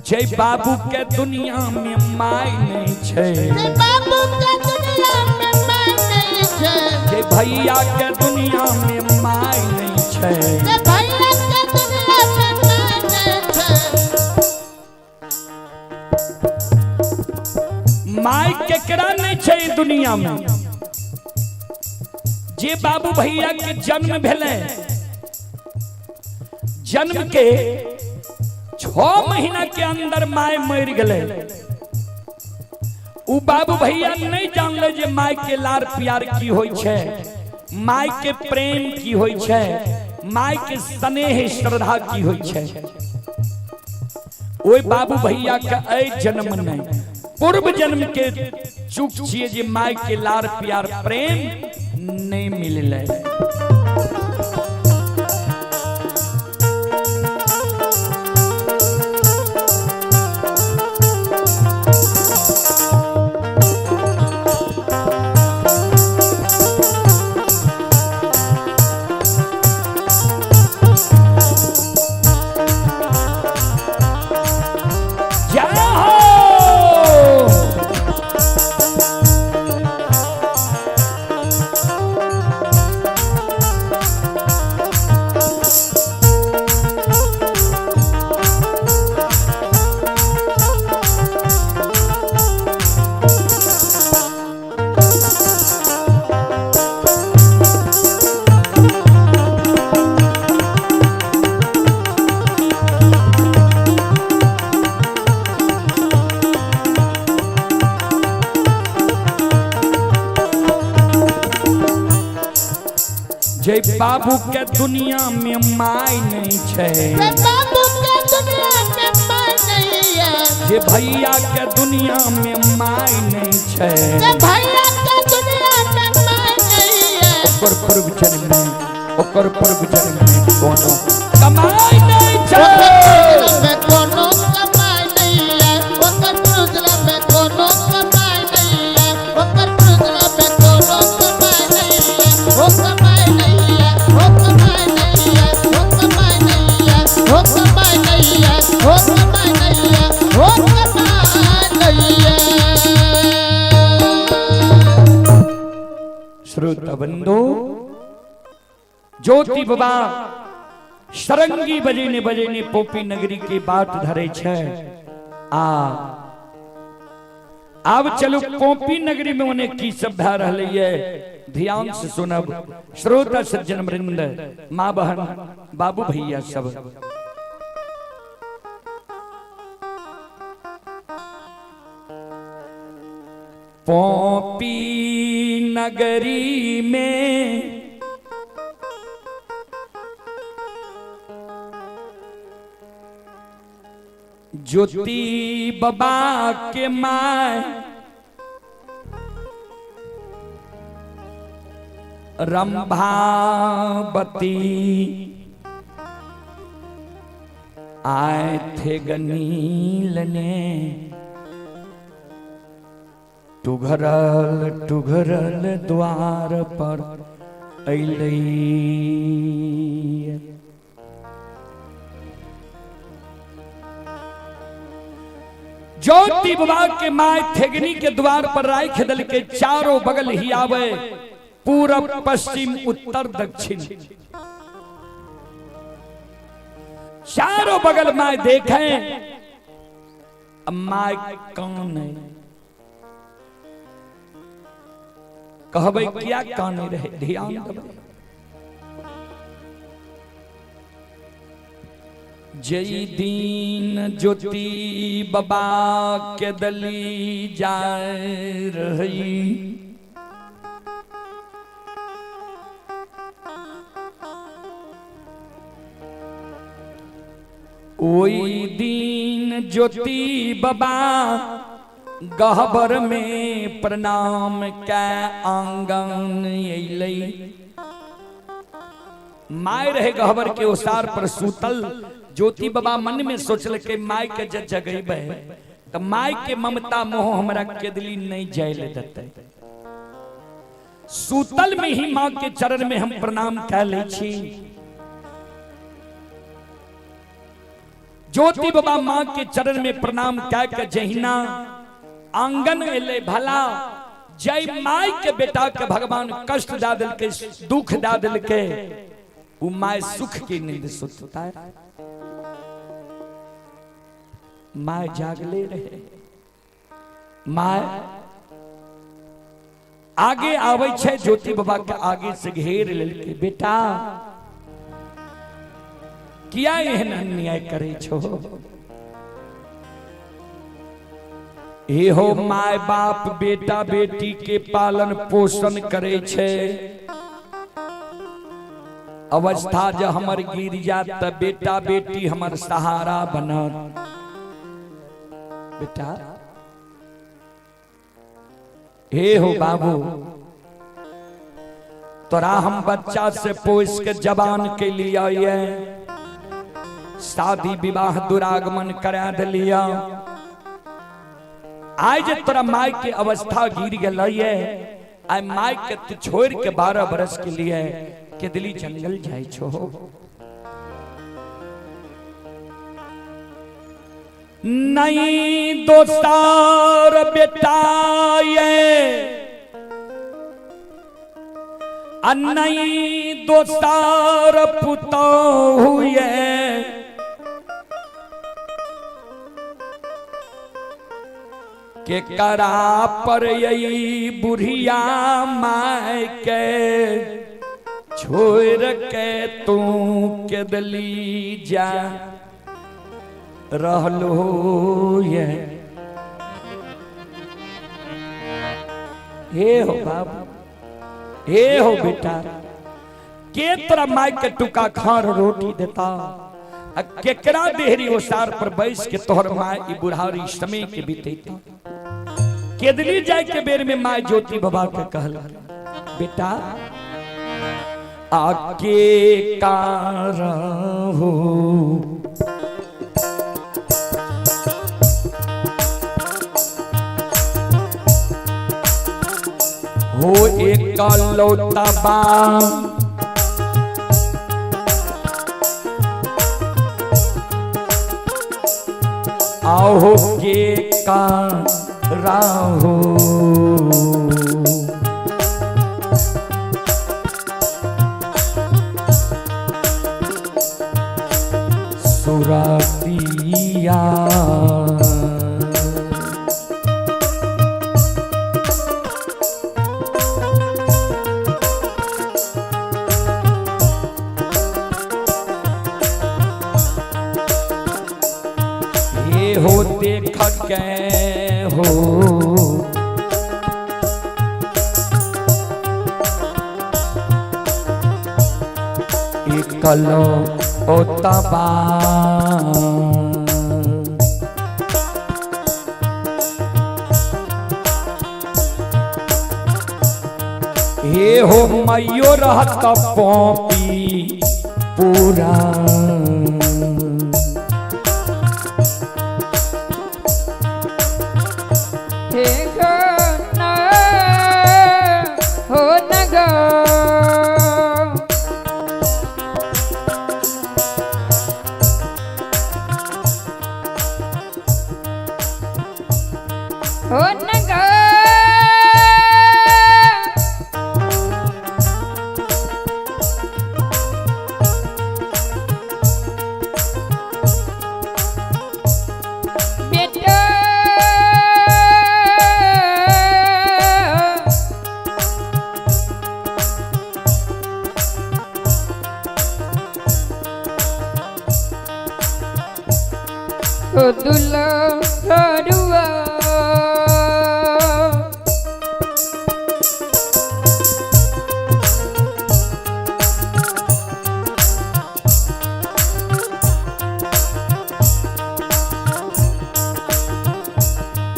A: जय बाबू के दुनिया में my नहीं छै,
D: बाबू के दुनिया में my नहीं छै,
A: जय भैया के दुनिया में my नहीं छै,
D: जय भैया के दुनिया में my नहीं छै।
A: My केकरा नहीं छै दुनिया में? जे बाबू भैया के जन्म भेलै, जन्म के 6 महीना के अंदर my मर गए, उ बाबू भैया नहीं जानले जे my के लार प्यार की होई छै, my के प्रेम की होई छै, my के स्नेह श्रद्धा की होई छै। ओई बाबू भैया के ऐ जन्म नहीं पूर्व जन्म के चूक छिए जे my के लार प्यार प्रेम नहीं मिलले। बाबू के दुनिया में माय नहीं छै,
D: जे बाबू के दुनिया में माय नहीं है,
A: जे भैया के दुनिया में माय नहीं छै,
D: जे भैया के दुनिया में माय नहीं है,
A: ओकर पूर्व जन्म में, ओकर पूर्व जन्म में कोनो कमाई नहीं छै।
D: ओकर में कोनो कमाई नहीं है, ओकर पूर्व में कोनो कमाई नहीं है, ओकर पूर्व में कोनो कमाई नहीं है, ओ कमाई नहीं है, ओ कमाई नहीं है, ओ कमाई नहीं है, ओ कमाई नहीं है, ओ कमाई नहीं है, ओ कमाई नहीं है।
A: श्रोता बंधु, ज्योति बाबा सरंगी बजेने बजेने पोपी नगरी के बाट धरे छै। आ आब चलू पोपी नगरी में उन्हें की सब भए रहलै ये, ध्यान से सुनब श्रोता सज्जन वृंद, माँ बहन बाबू भैया सब। पोपी नगरी में ज्योति बाबा के my Rambhavati आए थे गनीलने टुघरल टुघरल द्वार पर अइलै। ज्योति बाबा के my थेगनी के द्वार पर राख दल के चारों बगल ही आवे, पूरब पश्चिम उत्तर दक्षिण, चारों बगल my देखें। अब my कौन है कहबै क्या काने रहे, ध्यान देबै। जई दिन ज्योति बाबा के दली जाए रही, ओई दिन ज्योति बाबा गहबर में प्रणाम के आंगन अइलै। My रहे गहबर के ओसार पर सूतल। ज्योति बाबा मन में सोचल के my के जब जगेबै त my के ममता मोह हमरा केदली नहीं जाय ले देतै। सूतल में ही माँ के चरण में हम प्रणाम कै लै छी। ज्योति बाबा माँ के चरण में प्रणाम कै के जहिना आंगन एलै, भला जय my के बेटा के भगवान कष्ट दा दिलके, दुख दा दिलके, उ my सुख की नींद सुतता है। My जागले रहे, my आगे आवे छे ज्योति बाबा के आगे से घेर लेलके, बेटा किया एहन अन्याय करे छो? हे हो my बाप बेटा बेटी के पालन पोषण करे छे, अवस्था जब हमर गिर जात त बेटा बेटी हमर सहारा बनत। बेटा हे हो बाबू, तोरा हम बच्चा से पोस के जवान के लिए ये शादी विवाह दुरागमन करा दिलिया। आज तोरा my के अवस्था गिर गल ये, आइ my के तू छोड़ के 12 बरस के लिए केदली जंगल जाय छो। नहीं दोस्तार बेटा ये नहीं दोस्तार पुतोहु ये, के करा पर यही बुढ़िया my के छोड़ के तू केदली जा रहलो ये। हे हो बाबू, हे हो बेटा, के तोरा माय के टुका खार रोटी देता आ केकरा देहरी ओसार पर बैस के तोहर माय ई बुढ़ारी समय के बीतेता। केदली जाय के बेर में माय ज्योति बाबा के कहल, बेटा आके कार हो हो एक लौता बाम आओ के का राहो सुरतिया ये हो देख के हो एकलो ओतबा हे हो मैयो रहत पॉपी पूरा
B: हे गो ना हो न गो हो न गो बेटा ओ दुल्हरुआ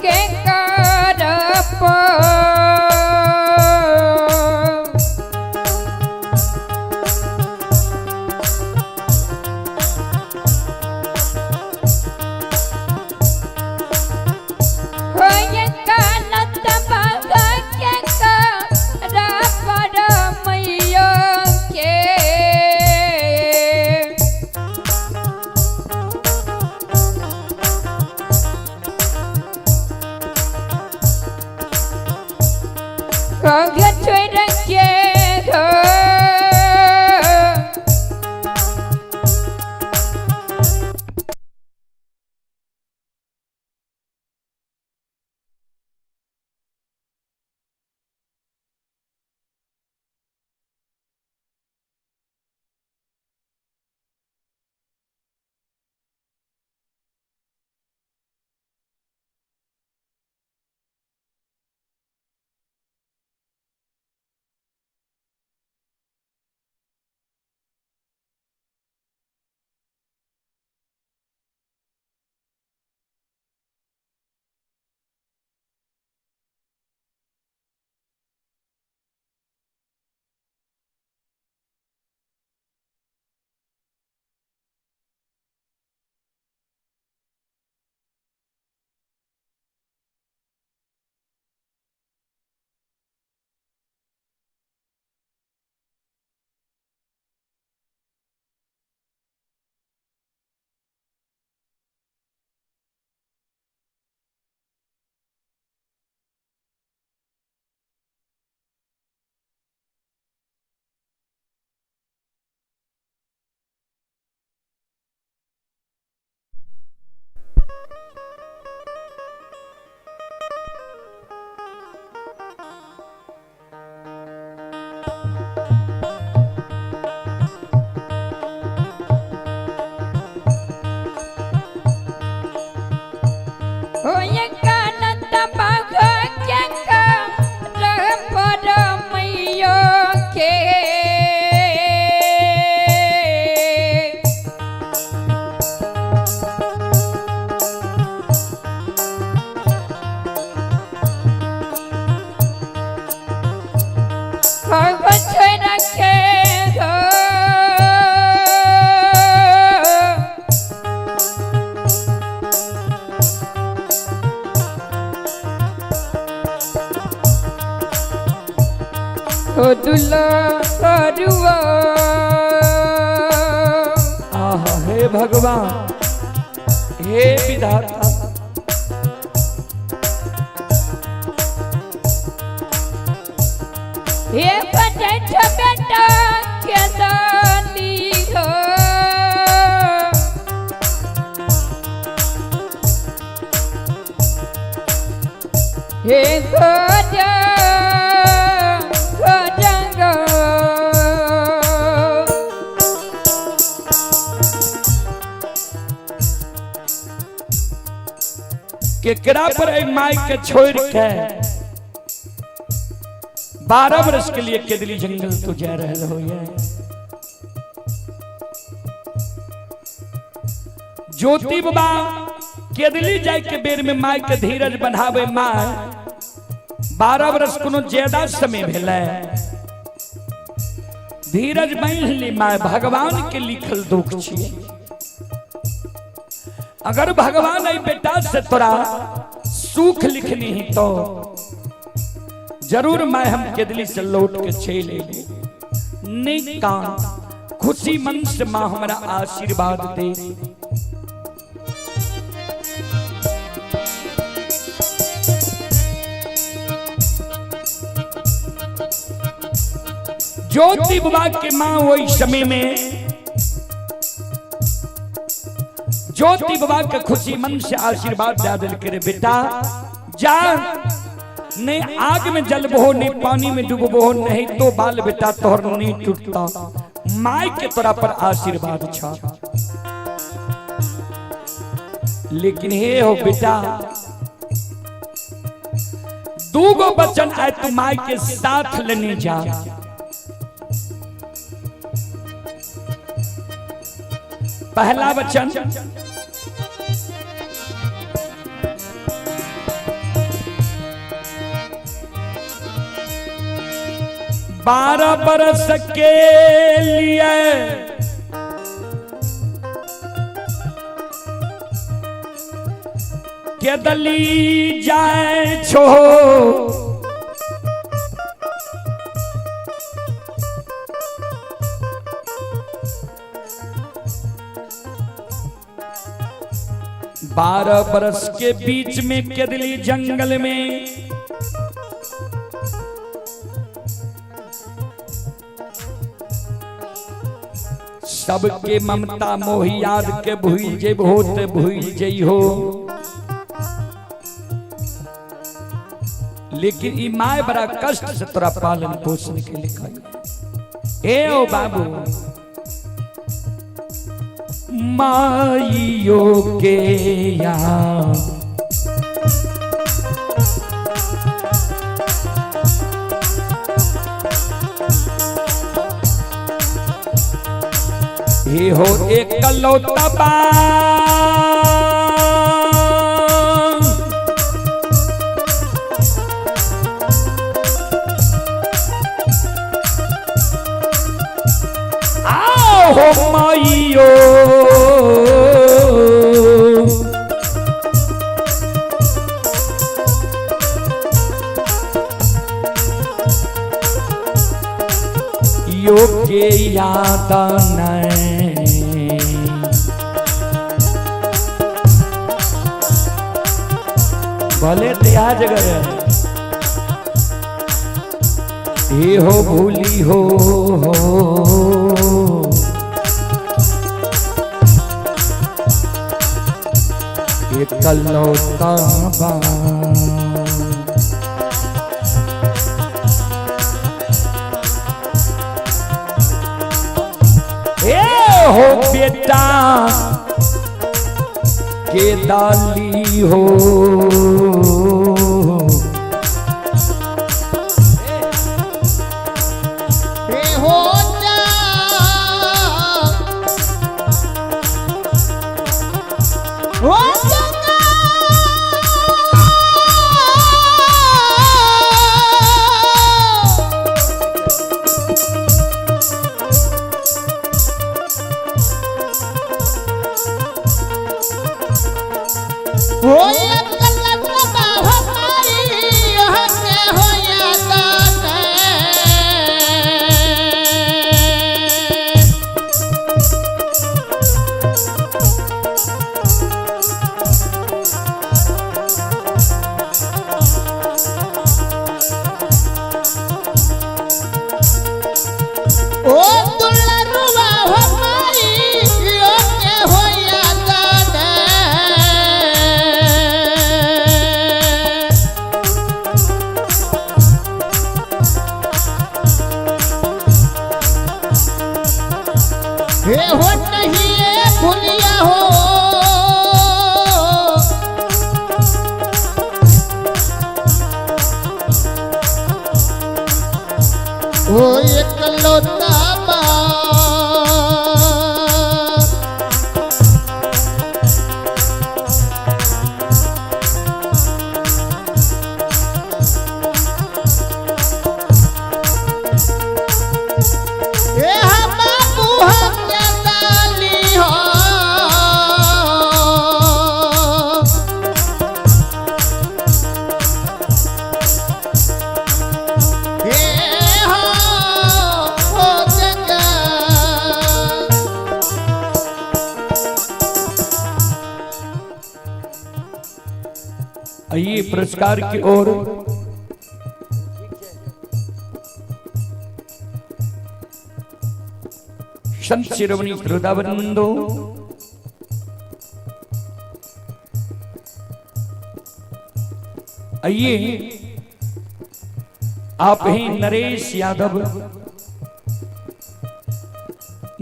B: के करप होय कानत बाग के करप मैया के। काव्य छोड़ के हो हो दुलारुआ।
A: आहा हे भगवान, हे विधाता,
B: हे बजट बेटा के दाली हो, हे गजा गजंगा।
A: केकरा पर एहि माय के छोड़ के 12 वर्ष के लिए केदली जंगल तो जा रहे हो। ज्योति बाबा केदली जाय के बेर में माय के धीरज बनावे। My 12 वर्ष कोनो ज्यादा समय भेलै, धीरज बांधि ली my, भगवान के लिखल दुख छियै। अगर भगवान एहि बेटा से तोरा सुख लिखनी ही तो जरूर मैं हम केदली से लौट के चल अयली। नहीं कान खुशी मन से माँ हमारा आशीर्वाद दे। ज्योति बाबा के माँ वही समय में ज्योति बाबा के खुशी मन से आशीर्वाद दे दिल के रे बेटा जा, नहीं आग में जलबो, नहीं पानी में डूबबो, नहीं तो बाल बेटा तोहर नहीं टूटता। My के तोरा पर आशीर्वाद छा। लेकिन हे हो बेटा, दूगो बचन आए तू my के साथ लेने जा। पहला वचन, 12 बरस के लिए केदली जाए छो, बारह बरस के बीच में केदली जंगल में सबके ममता मोह याद के भूल जेबहो ते भूल जइहो। लेकिन ई my बड़ा कष्ट से तोरा पालन पोषण के लिखाई। ए ओ बाबू, माइयो के यहाँ हे हो एकलौता बाप, आओ हो माइयो यो के याद नहीं। भले त्या जगह है, हे हो भूली हो, एकलौता बाप। ए हो बेटा के दाली हो,
D: हे हो जा, हो गंगा, हो एकलौता भूलिया हो। ओ एकलौता बाप। ए हा बाबू हम डाली हो। ए हो हो जगा।
A: आइए पुरस्कार की ओर संत शिरोमणि श्रोतावृंदो, आइए आप ही नरेश यादव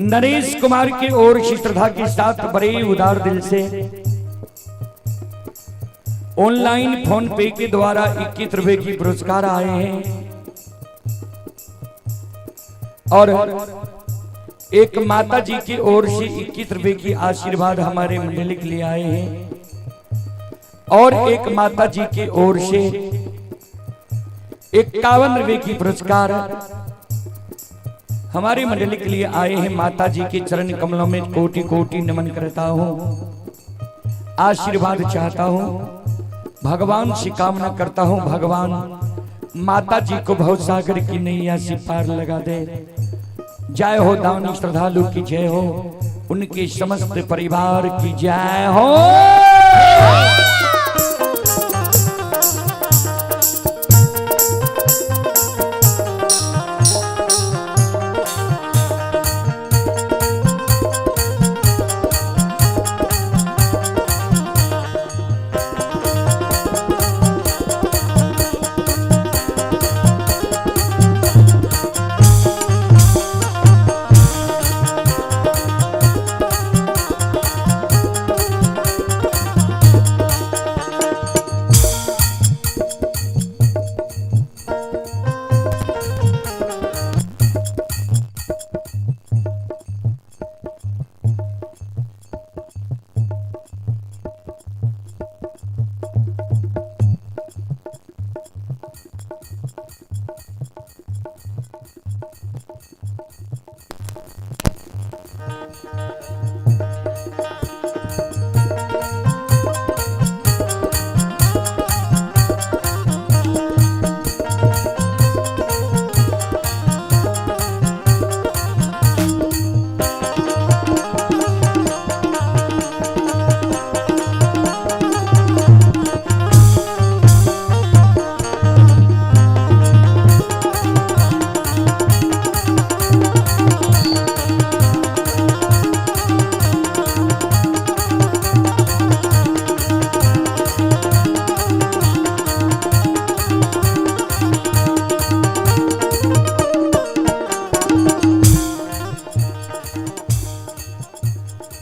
A: नरेश कुमार की ओर से श्रद्धा के साथ बड़े उदार दिल से ऑनलाइन फोन पे के द्वारा 21 रुपए की पुरस्कार आए हैं और एक माता जी की ओर से 21 रुपए की आशीर्वाद हमारे मंडली के लिए आए हैं और एक माता जी की ओर से 51 रुपए की पुरस्कार हमारे मंडली के लिए आए हैं। माता जी के चरण कमलों में कोटि कोटि नमन करता हूँ, आशीर्वाद चाहता हूँ, भगवान से कामना करता हूँ, भगवान माता जी को भवसागर की नैया से पार लगा दे। जय हो दानी श्रद्धालु की जय हो, उनके समस्त परिवार की जय हो।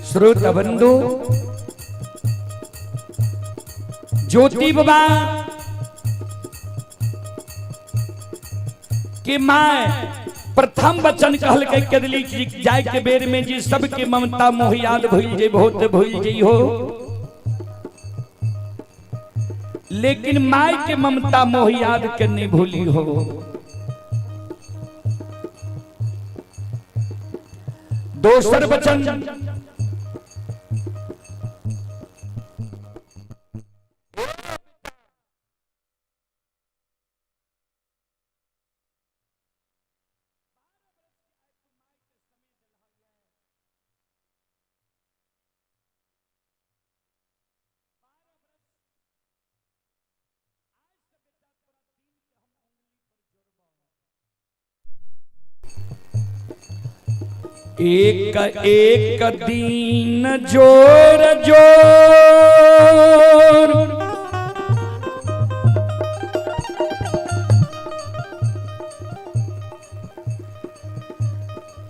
A: श्रोता बंधु ज्योति बाबा के my प्रथम वचन कहल के कदली जाय के बेर में जी सबके ममता मोह याद भूल जे बहुत भूल जई हो, लेकिन my के ममता मोह याद के नहीं भूली हो। दोसर वचन एक एक दिन जोर जोर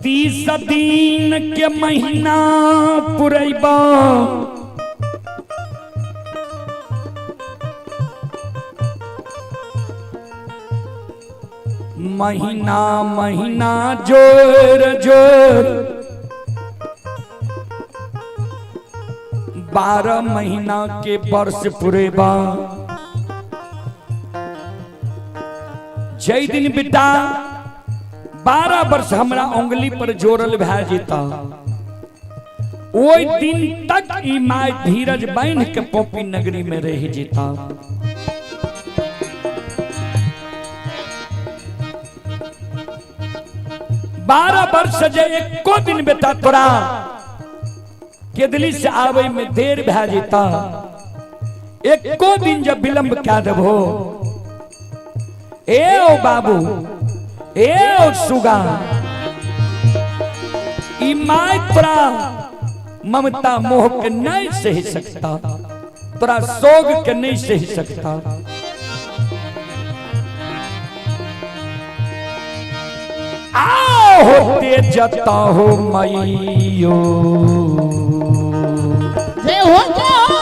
A: 30 दिन के महीना पुरैबा, महीना महीना जोर जोर 12 महीना के वर्ष पुरेबा। जय दिन बेटा 12 वर्ष हमरा उंगली पर जोड़ल भए जेता, ओहि दिन तक ई my धीरज बांध के पोपी नगरी में रह जेता। बारह वर्ष जे एको दिन बेटा तोरा केदली से आवे में देर भए जेता, एको दिन जब विलंब क्या देबो, ए ओ बाबू, ए ओ सुगा, ई my तोरा ममता मोह के नहीं सह सकता, तोरा सोग के नहीं सह सकता। आओ होते जता हो मैयो,
D: जय हो जय हो।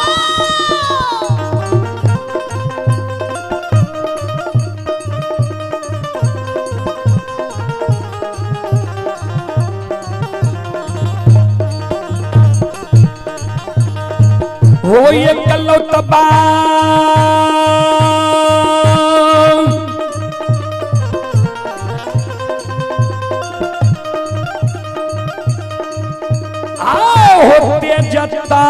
A: हो ये कलौतबा आओ होते जता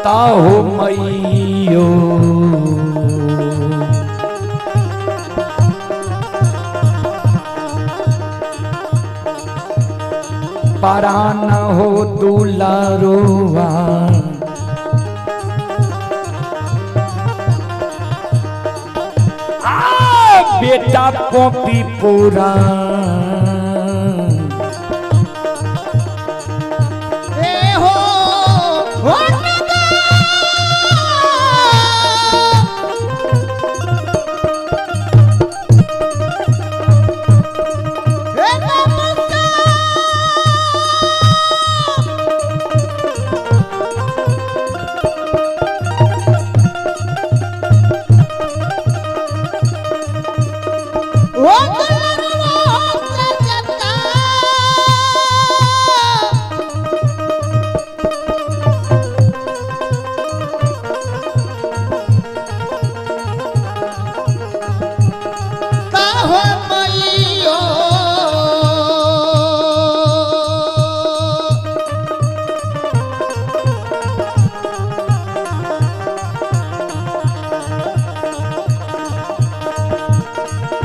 A: ताहो मैयो। परान हो दुलारुआ, बेटा पोपी पूरा
D: ए हो हो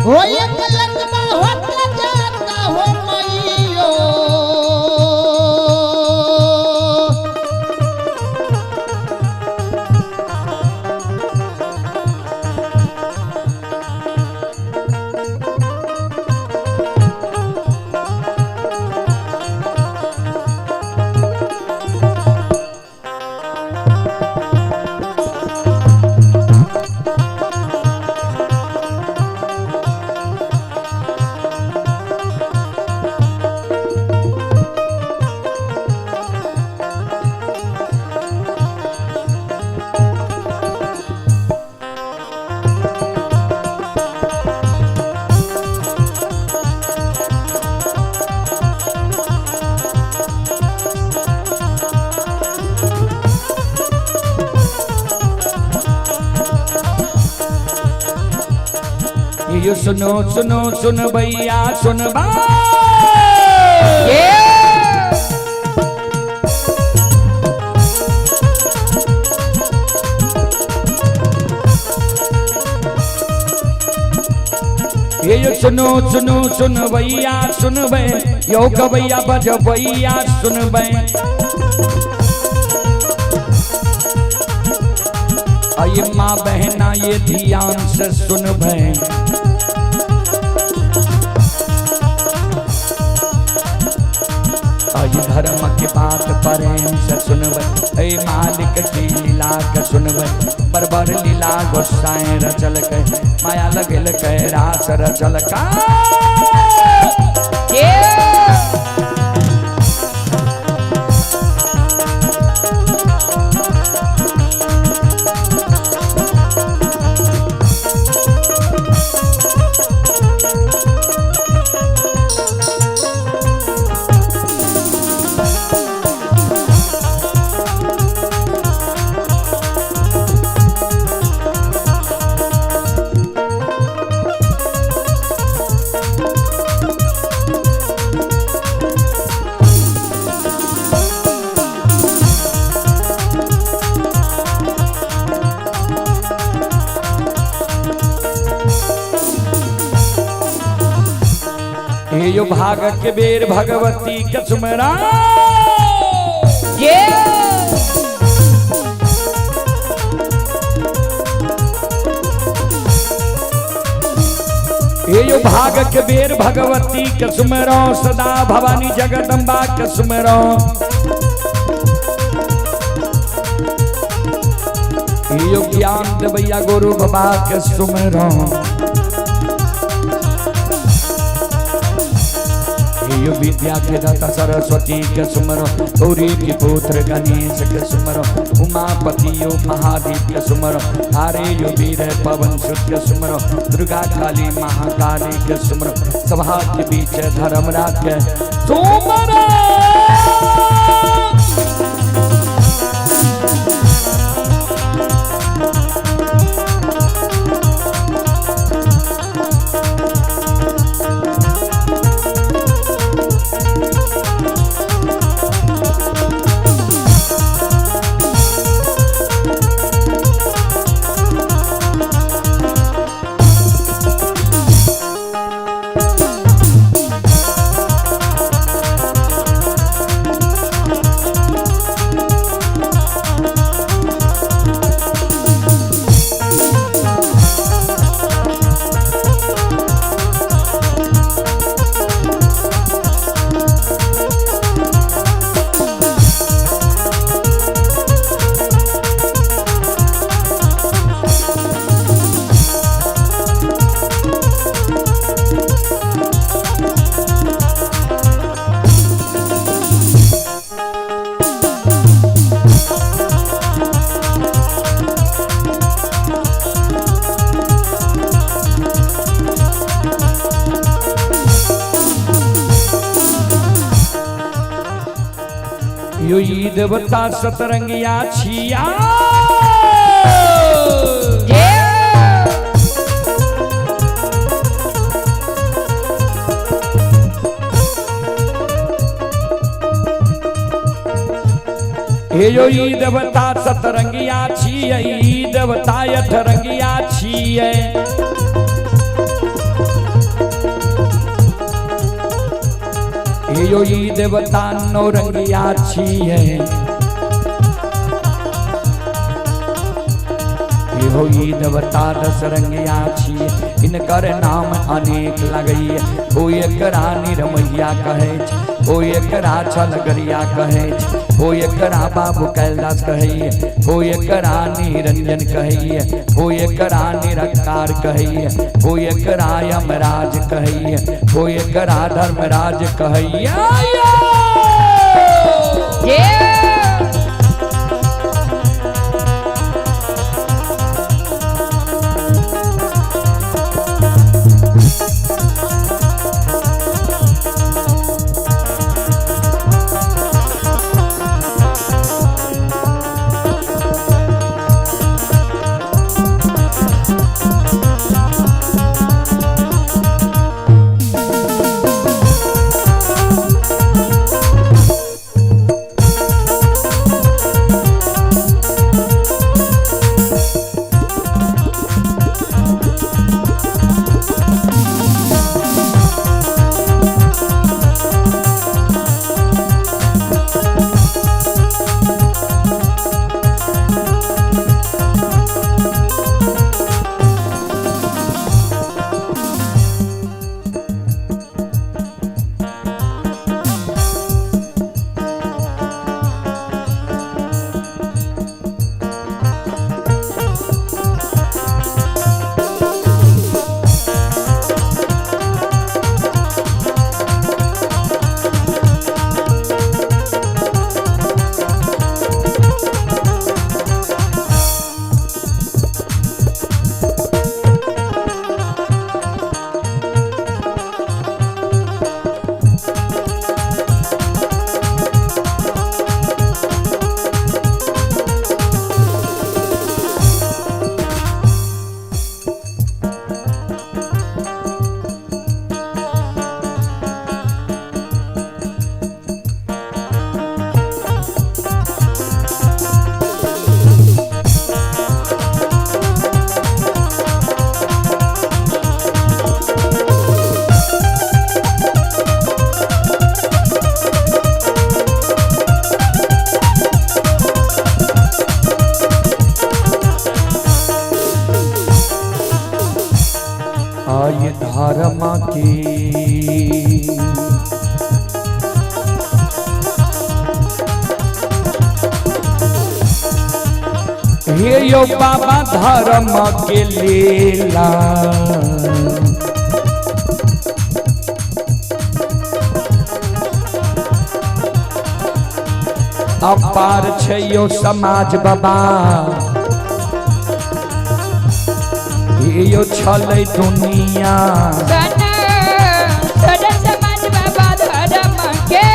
D: हो ये गलत होता जाता हो मैयो।
A: ये सुनो सुनो सुन भैया सुन बा, ये सुनो सुनो सुन भैया सुन बे, यो गवैया बजबैया सुन बे। अये माँ बहना ये ध्यान से सुन बे, अहि धर्म के बात प्रेम से सुनबै, ऐ मालिक की लीला के सुनबै। बरबर लीला गोसाई रचलकै, माया लगेलकै रास रचलकै। हे यो भाग के बेर भगवती के सुमरा। हे यो भाग के बेर भगवती के सुमरो, सदा भवानी जगदम्बा के सुमरो। हे यो ज्ञान देवैया गुरु बाबा के सुमरो। यो विद्या के दाता सरस्वती के सुमरो, गौरी के पुत्र गणेश के सुमरो, उमापति यो महादेव के सुमरो, हारे यो वीर पवन सुत के सुमरो, दुर्गा काली महाकाली के सुमरो, सभा के बीच धर्मराज के सुमरो। यो ई देवता सतरंगिया छिया। हे यो ई देवता सतरंगिया छियै, ई देवता अठरंगिया छियै। हे यो ई देवता नौरंगिया छियै। हे हो ई देवता दसरंगिया छियै। इनकर नाम अनेक लगैये, ओ एकरा निरमैया कहै छै, ओ एकरा छलगरिया कहै छै, ओ एकरा बाबू कैलाश कहैये, ओ एकरा निरंजन कहैये, ओ एकरा निरंकार कहैये, ओ एकरा यमराज कहैये, ओ एकरा धर्मराज कहैये। यो बाबा धर्म के लीला। अपार छै यो समाज बाबा, यो छलै दुनिया।
B: सन सन समाज बाबा धर्म के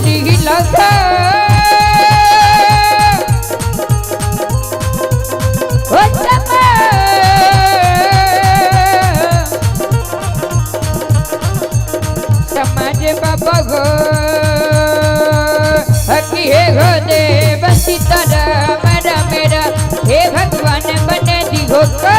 B: लीला। ओ समाज बाबा गो हकी हे हो देव सीताराम राम राम, हे भगवान बने दिहो को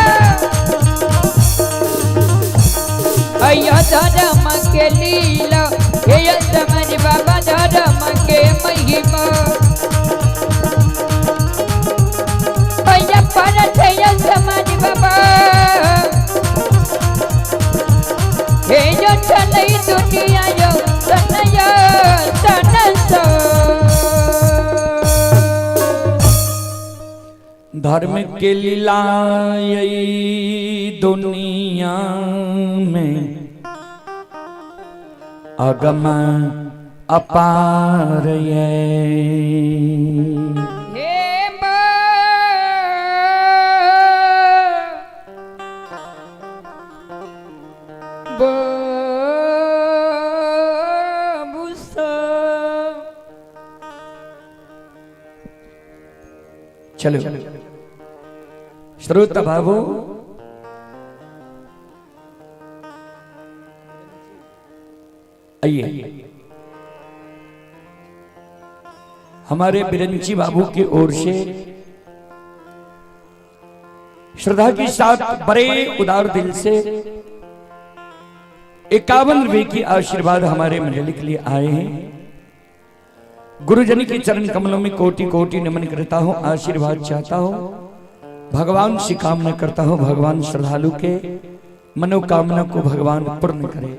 B: अया धर्म के लीला, हे समाज बाबा धर्म के महिमा। अया पर समाज बाबा, हे जो चलै दुनिया यो सनया सनसो।
A: धर्म के लीला यही दुनिया में अगम अपार ये।
B: हे बाबू
A: चलो श्रोता बाबू, आइए हमारे बिरंची बाबू की ओर से श्रद्धा के साथ बड़े उदार दिल से 51 रुपए की आशीर्वाद हमारे मंडली के लिए आए हैं। गुरुजन के चरण कमलों में कोटि कोटि नमन करता हूँ, आशीर्वाद चाहता हूँ, भगवान से कामना करता हूँ, भगवान श्रद्धालु के मनोकामना को भगवान पूर्ण करे।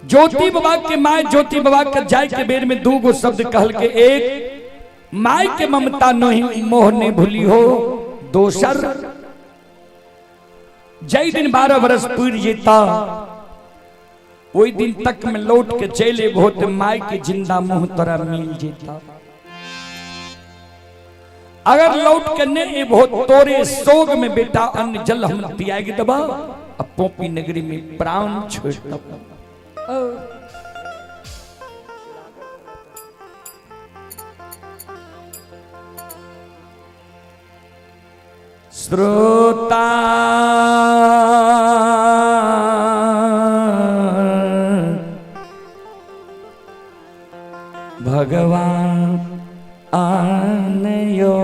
A: ज्योति बाबा के my ज्योति बाबा के जाय के बेर में दू गो शब्द कहल के, एक my के ममता नहीं मोह नहीं भूली हो, दोसर जय दिन 12 बरस पूर जेता वही दिन तक में लौट के चले बहुत my के जिंदा मुंह तोरा मिल जेता। अगर लौट के नहीं बहुत तोरे सोग में बेटा अन्न जल हम त्याग दबा, अब पोपी नगरी में प्राण छोड़ दबा। श्रोता भगवान आनयो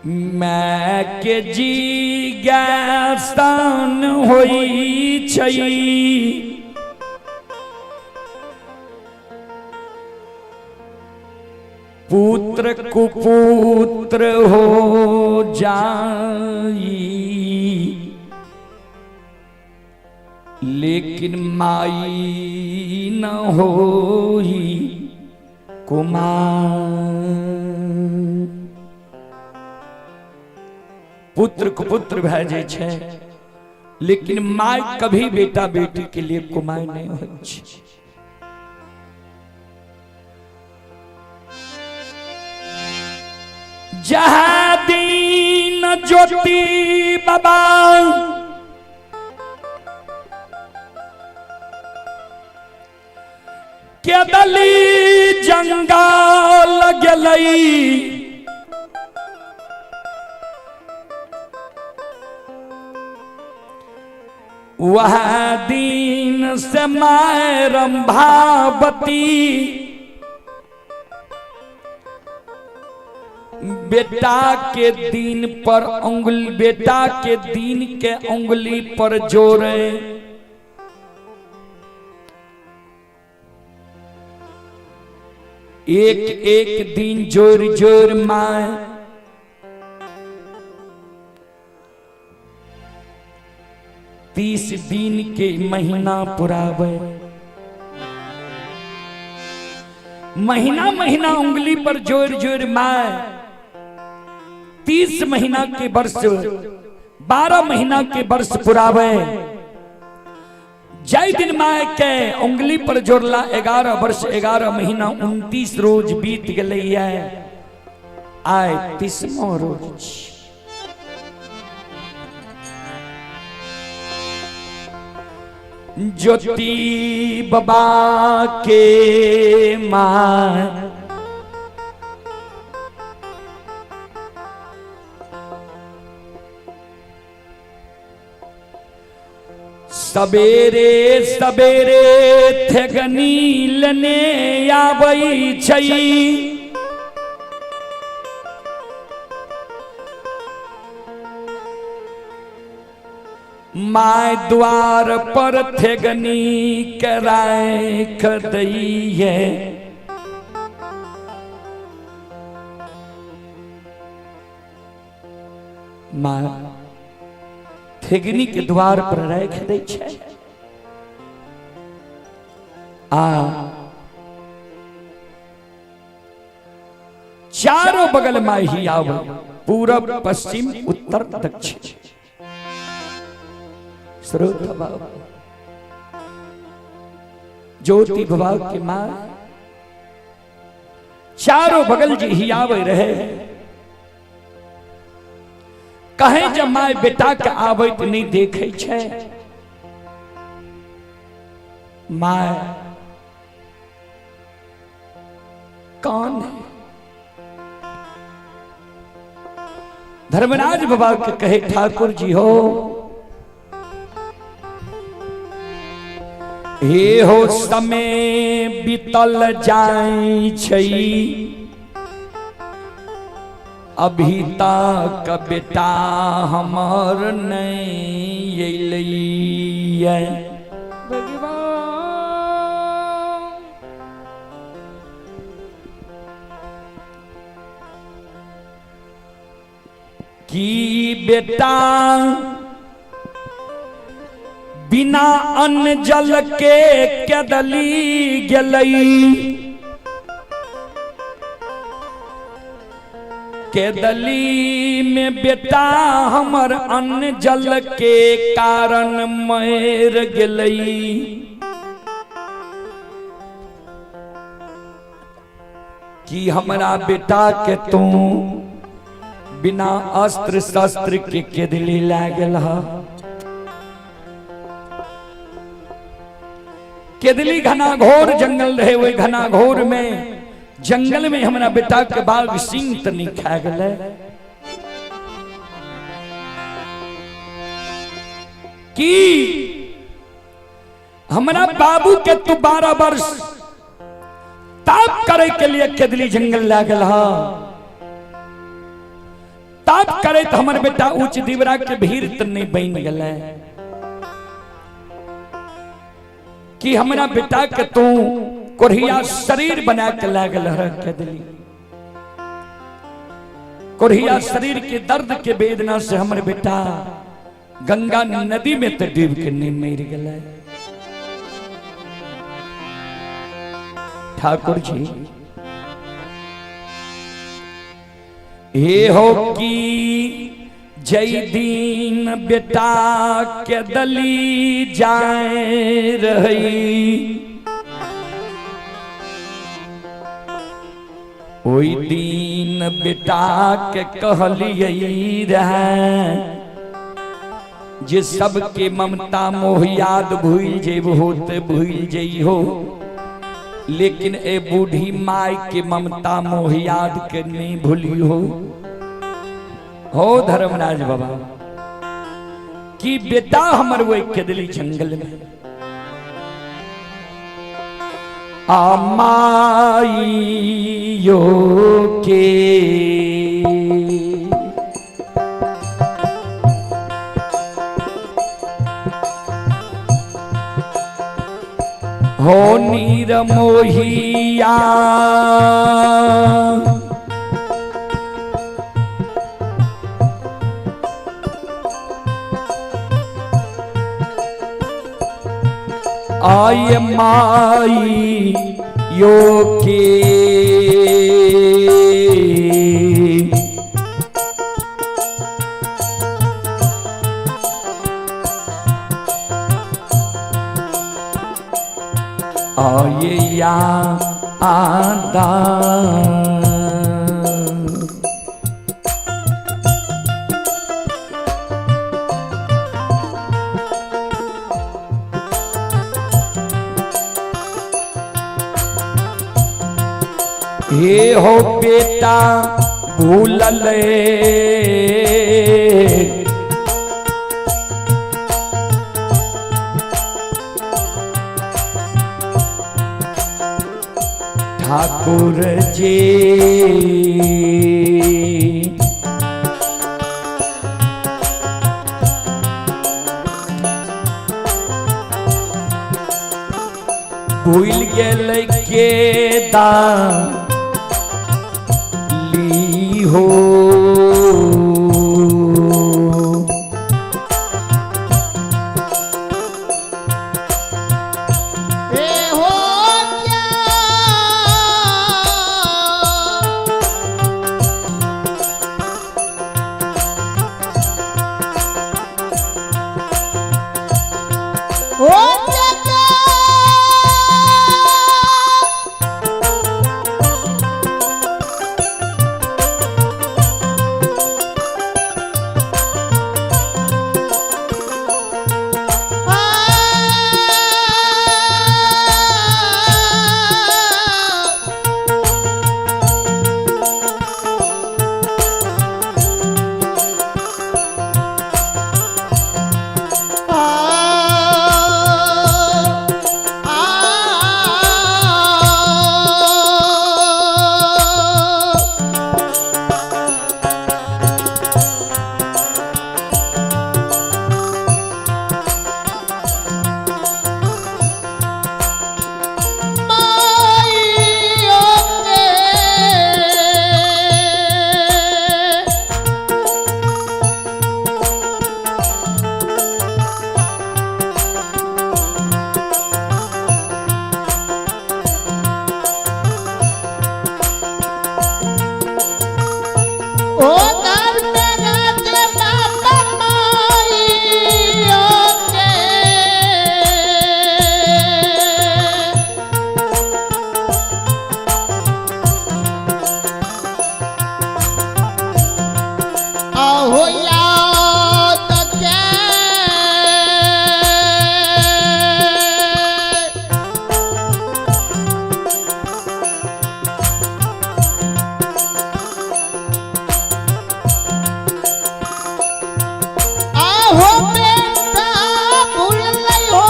A: मैं के जी गैसान होई छई, पुत्र कुपुत्र हो जाई, लेकिन माई न होई कुमार। पुत्र कुपुत्र भय जाय छै, लेकिन my कभी बेटा बेटी के लिए कुमार नहीं होइ छै। जहाँ दीन ज्योति बाबा के दली जंगल गेलई, वह दिन से my Rambhavati बेटा के दिन पर उंगली, बेटा के दिन के उंगली पर जोड़े। एक एक दिन जोर जोर माए 30 दिन के महीना पुरावे। महीना महीना उंगली पर जोर जोर माए 30 महीना के वर्ष 12 महीना के वर्ष पुरावे। जय दिन माय के उंगली पर जोड़ला 11 वर्ष 11 महीना 29 रोज बीत गए, आए 30वां रोज। ज्योति बाबा के माँ सबेरे सबेरे थेगनी लने आबै छै। My द्वार पर थेगनी के राख दैये। माँ थेगनी के द्वार पर राख दै छै आ चारों बगल माई ही आवे, पूरब पश्चिम उत्तर दक्षिण। स्रोत बाबा ज्योति बाबा के माँ चारों बगल जी ही आवे रहे। कहे जब my बेटा के आबैत नहीं देखे छै, my कौन है? धर्मराज बाबा के कहे ठाकुर जी हो, हे हो समय बीतल जाय छै, अभी तक बेटा हमर नहीं अयलैये।
B: भगवान
A: की बेटा बिना अन्न जल के केदली गेलई, केदली में बेटा हमर अन्न जल के कारण मर गेलई। कि हमरा बेटा के तू बिना अस्त्र शस्त्र के केदली लागल ह। केदली घना घोर जंगल रहे, वही घना घोर में जंगल में हमरा बेटा के बाघ सिंह त नहीं खा गए। कि हमरा बाबू के तू 12 वर्ष ताप करे के लिए केदली जंगल लागल ह। ताप करे तो हमर बेटा ऊंच दीवरा के भीड़ त नहीं बन गए। कि हमरा बेटा के तू कोढ़िया शरीर बना के लागल केदली, कोढ़िया शरीर के दर्द के वेदना से हमर बेटा गंगा नदी में तो डूब के नहीं मर गए। ठाकुर जी हे हो की जय दिन बेटा के दली जाए रही, ओई दिन बेटा के कहलियै रहे जे सबके ममता मोह याद भूल जेबहो ते भूल जइहो, लेकिन ए बूढ़ी माई के ममता मोह याद के नहीं भूलियो। हो धर्मराज बाबा कि बेटा हमर वो केदली जंगल में आमाइयो के निरमोहिया। आय माई यो के आये या आदा। हे हो बेटा भूलल ठाकुर जी, भूल गेल के ली हो।
D: ए हो क्या ओ जगा ओ धर्मराज बाबा माइयो के आहो याद के आहो बेटा भूल हो।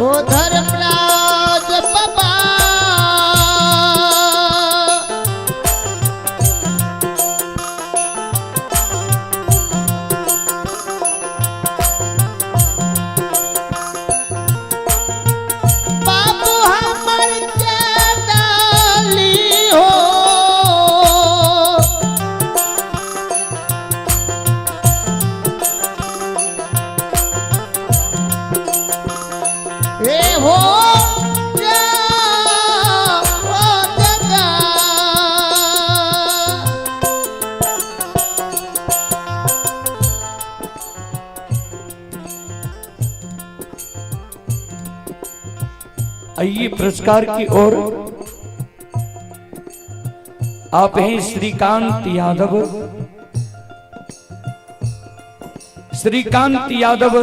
D: ओ धर्मराज बाबा बाबू हमर के डाली हो। ए हो जा ओ जगा।
A: आइए पुरस्कार की ओर आप हैं श्रीकांत यादव। श्रीकांत यादव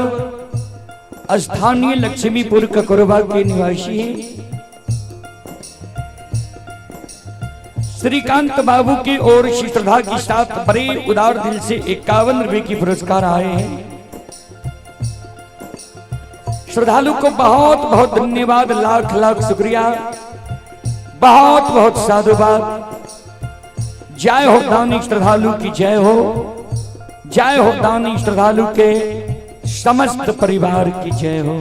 A: स्थानीय लक्ष्मीपुर ककरबा के निवासी हैं। श्रीकांत बाबू की ओर से श्रद्धा के साथ बड़े उदार दिल से 51 रुपए की पुरस्कार आए हैं। श्रद्धालु को बहुत बहुत धन्यवाद, लाख लाख शुक्रिया, बहुत बहुत साधुवाद। जय हो दानी श्रद्धालु की जय हो, जय हो दानी श्रद्धालु के समस्त परिवार की जय हो।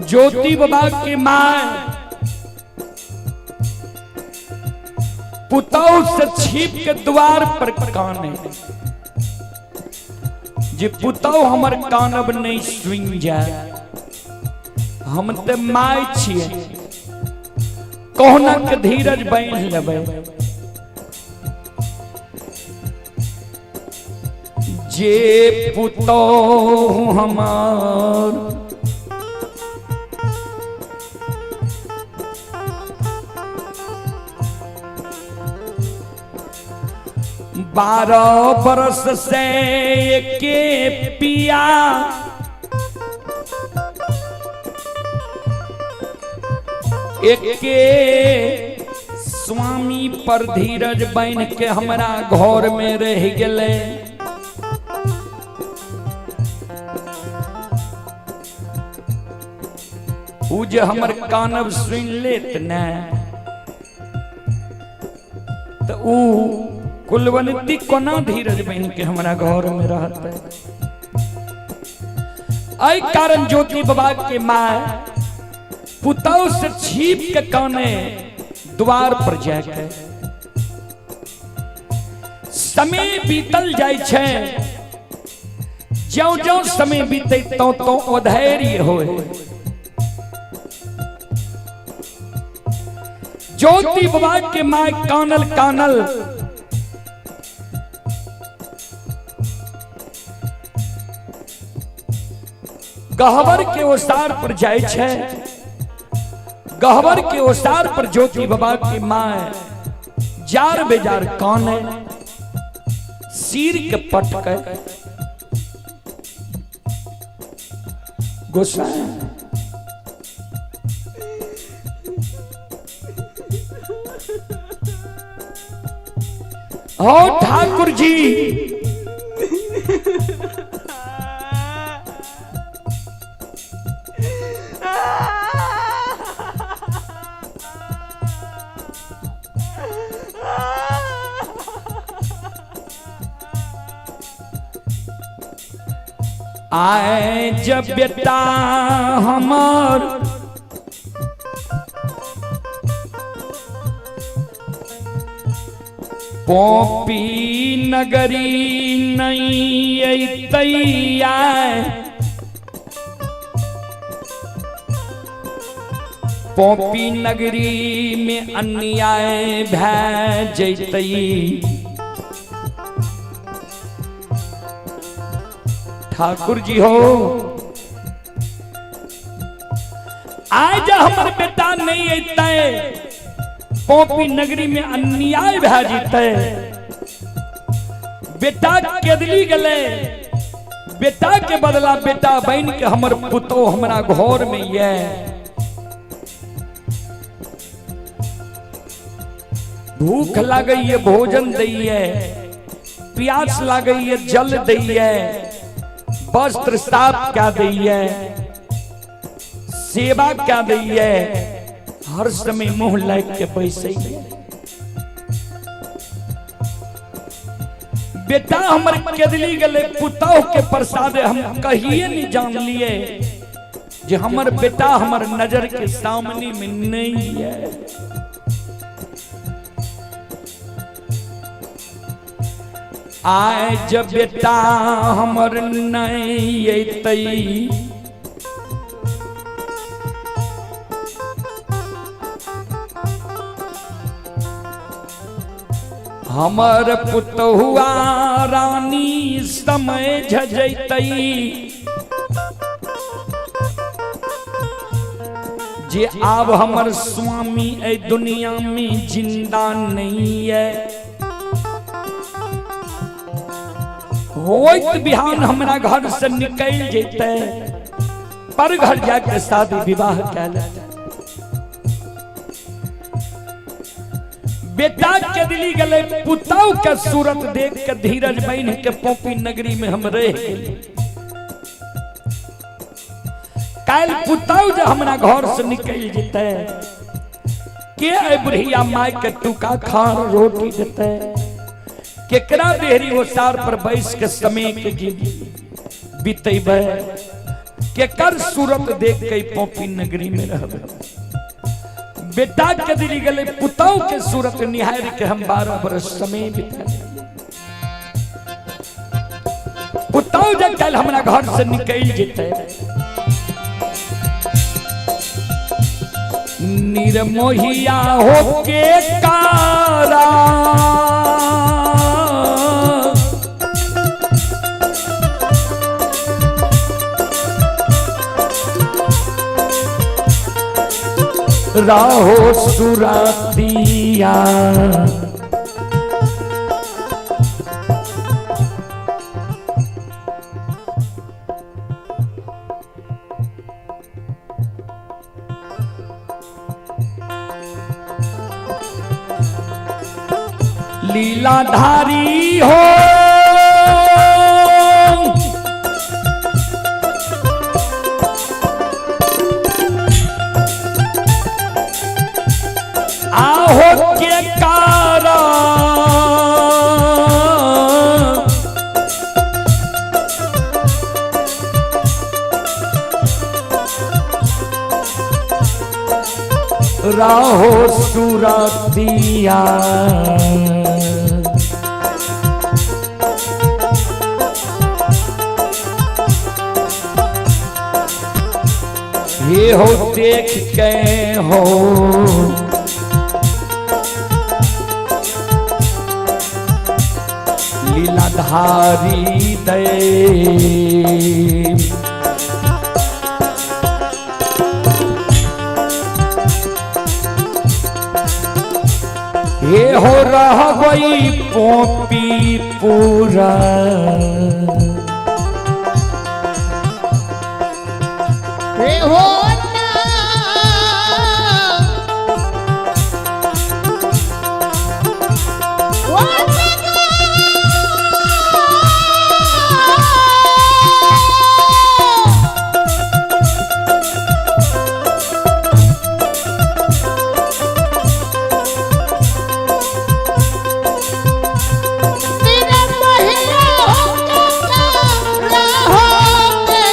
A: ज्योति बाबा के मां पुतौ से छिप के द्वार पर काने, जे पुतौ हमर कानब नहीं सुन जाए, हम ते my छिए, कहुना के धीरज बांध लेबै। जे पुतौ हमार 12 बरस से के पिया, एके स्वामी पर धीरज बन के हमरा घर में रह गेले। उ जे हमर कानब सुन लेत ने तो उ कुलवंती कोना धीरज बन के हमरा घर में रहते। एहि कारण ज्योति बाबा के माय पुतौ से छिप के काने द्वार पर जाके समय बीतल जाय छै, ज्यों ज्यों समय बीते तो तो अधैर्य होए। ज्योति बाबा के my कानल कानल गहबर के ओसार पर जाय छै, गहबर के ओसार पर ज्योति बाबा के my jar बेजार काने, सिर के पटके गोसाई ओ ठाकुर जी, आए जब बेटा हमार पोपी नगरी नहीं अइतैया, पोपी नगरी में अन्याय भै जैतई। ठाकुर जी हो, आज हमर बेटा नहीं अतै, पोपी नगरी में अन्याय भै जैतै। बेटा केदली गले, बेटा के बदला बेटा बन के हमर पुतो हमरा घर में ये। भूख लागैये भोजन दैये, प्यास लागैये जल दैये, वस्त्र साफ क्या दैये, सेवा क्या दैये, हर समय मुंह लाग के बैसैये। बेटा हमर केदली गले, पुतोह के प्रसाद हम कहिए नहीं जान लिए जे हमर बेटा हमर नजर के सामने में नहीं है। आए जब बेटा हमर नहीं अतई, हमर पुतहुआ रानी समय झजैतई, जे आब हमर स्वामी ए दुनिया में जिंदा नहीं है। होइत बिहान हमरा घर से निकल जैते, पर घर जाके शादी विवाह कै लेते। बेटा के दिली गले, पुतौ के सूरत देख के धीरज बन के पोपी नगरी में हम रह गेली। काल्हि पुतौ जे हमरा घर से निकल जेते, के ए बुढ़िया माय के टूका खान रोटी देते, केकरा देहरी ओसार पर बैस के समय के बितेबै, केकर सूरत देख के पोपी नगरी में रहबै। बेटा के दिली गले, पुतौ के सूरत निहार के हम 12 बरस समय बिता। पुतौ जे कल हमरा घर से निकल जेते, निर्मोहिया होके कारा राहो सुरतिया, लीलाधारी हो आहो के कारा राहो सुरतिया। ये हो देख के हो लीलाधारी दे, ये हो रह गई पोपी पूरा।
D: हे हो ना, ओ तेरा महिला हो का रहो के।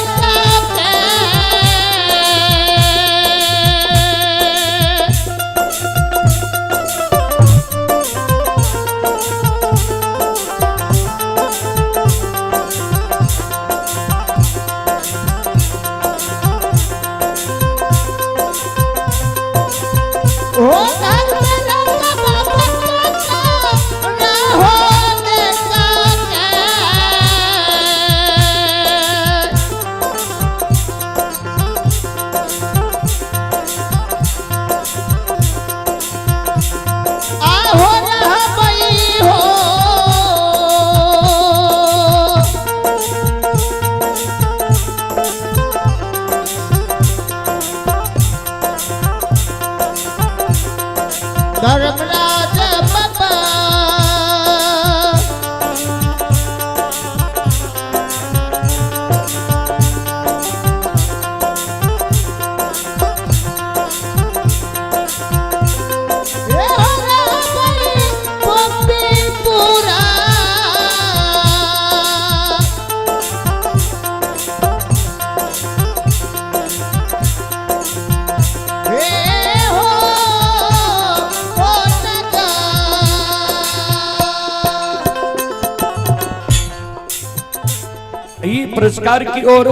A: ये पुरस्कार की ओर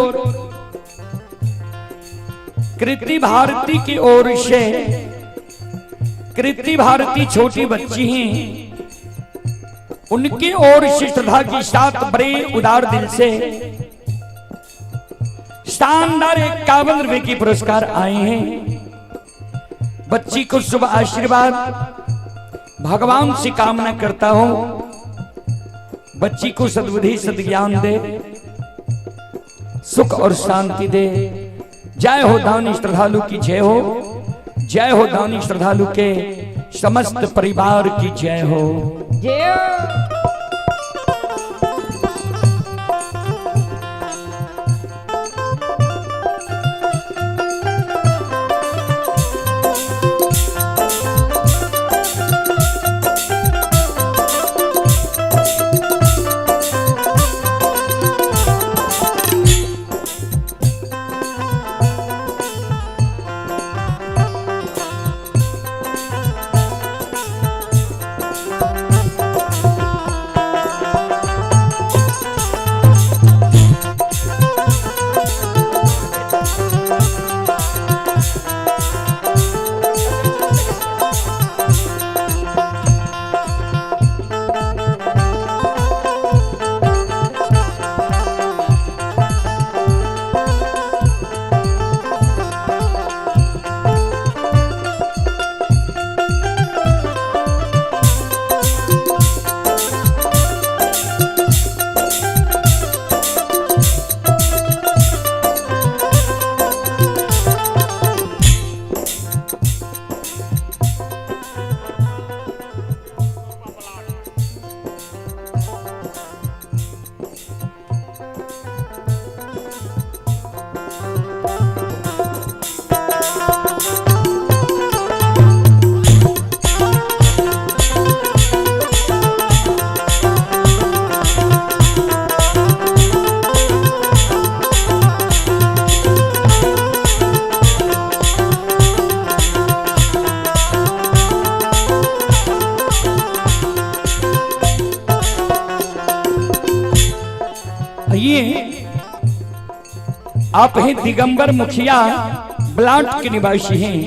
A: कृति भारती की ओर से, कृति भारती छोटी बच्ची हैं, उनकी ओर से श्रद्धा के साथ बड़े उदार दिल से शानदार 51 रुपए की पुरस्कार आए हैं। बच्ची को शुभ आशीर्वाद, भगवान से कामना करता हूं बच्ची को सद्बुद्धि सद्ज्ञान दे, सुख और शांति दे। जय हो दानी श्रद्धालु की जय हो, जय हो दानी श्रद्धालु के समस्त परिवार की जय हो।
B: जय हो।
A: ये आप हैं दिगंबर मुखिया, ब्लाट के निवासी हैं।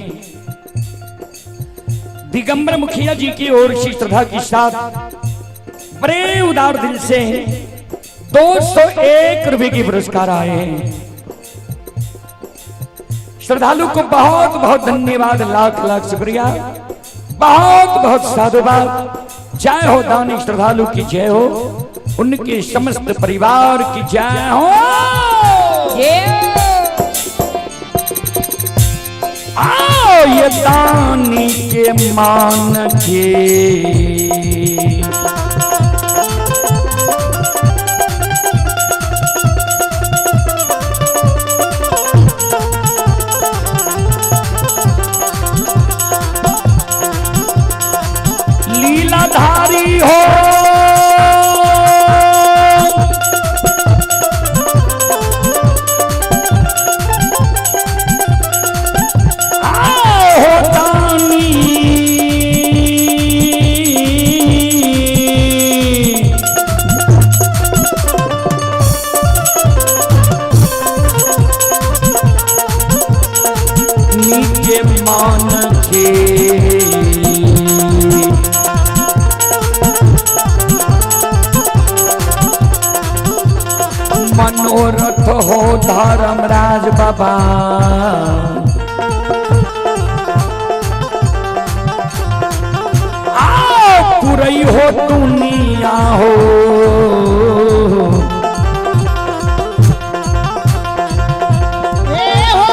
A: दिगंबर मुखिया जी की ओर से श्रद्धा के साथ बड़े उदार दिल से 201 रुपए की पुरस्कार आए हैं। श्रद्धालु को बहुत बहुत धन्यवाद, लाख लाख शुक्रिया, बहुत बहुत साधुवाद। जय हो दानी श्रद्धालु की जय हो, उनके समस्त परिवार की जय हो।
B: जय हो।
A: आओ ये दानी के मान के, लीलाधारी हो, आओ दानी, नीचे मान के, मनोरथ हो धर्मराज बाबा, आओ पुरई हो दुनिया हो।
D: ए हो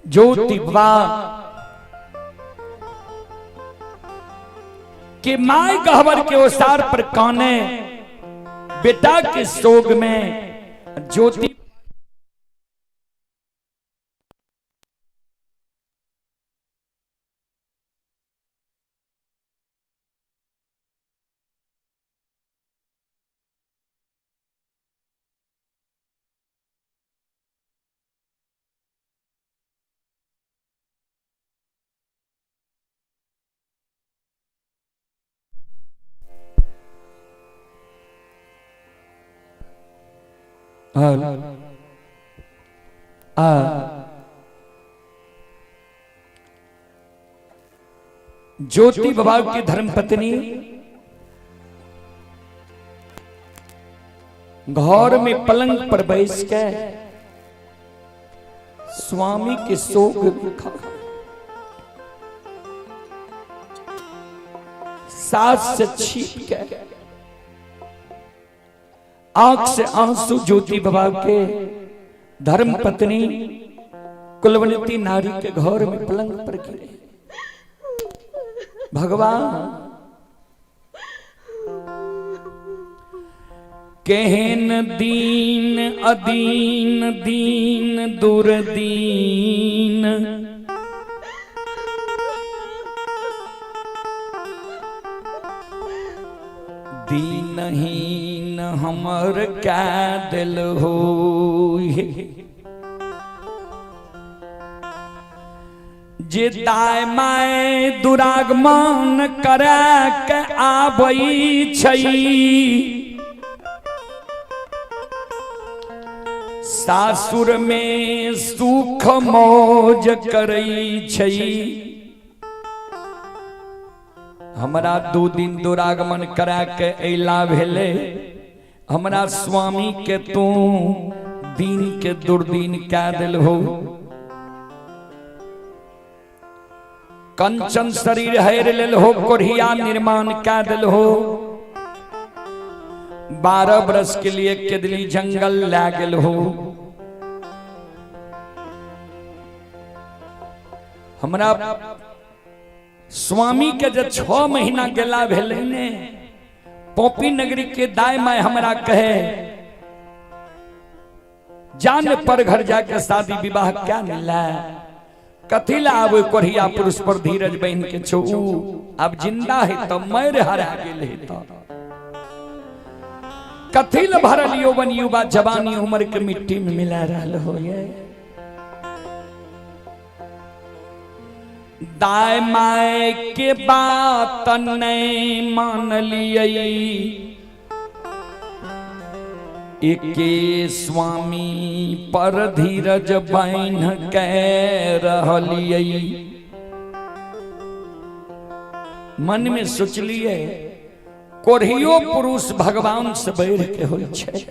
A: ज्योति बाबा के my गहवर के ओसार पर काने बेटा के शोक में ज्योति ज्योति बाबा की धर्मपत्नी घर में पलंग पर बैस के स्वामी के शोक में खा सास से छीप के आंख से आंसू ज्योति बाबा के धर्मपत्नी कुलवंती नारी के घर में पलंग पर गिरे। भगवान केहन दीन अदीन दीन दुर्दीन दीनहीन हमर कै दिल हो। जे दाय my दुरागमन करा के आबै छै सासुर में सुख मौज करै छै। हमरा 2 दिन दुरागमन करा के अला भेले, हमरा स्वामी के तू दिन के दुर्दिन कै दिल हो। कंचन शरीर हेर लेल हो, कोढ़िया निर्माण कै दिल हो। 12 बरस के लिए केदली जंगल लै गेल हो। हमरा स्वामी के जे 6 महीना गेला भेलै ने, पोपी नगरी के दाय my हमरा कहे जान पर घर जाके शादी विवाह क्या मिला, कथी ला आब कोढ़िया पुरुष पर धीरज बहन के छो, अब जिंदा है तो मर हरा गेल है तो कथी ला भरल यौवन युवा जवानी उम्र के मिट्टी में मिला रहल हो। ये दाय my के बात नहीं मान लिये, एके स्वामी पर धीरज बान्ह के रहलियै। मन में सोचलिए कोढ़ियो पुरुष भगवान से बढ़ के होइ छै।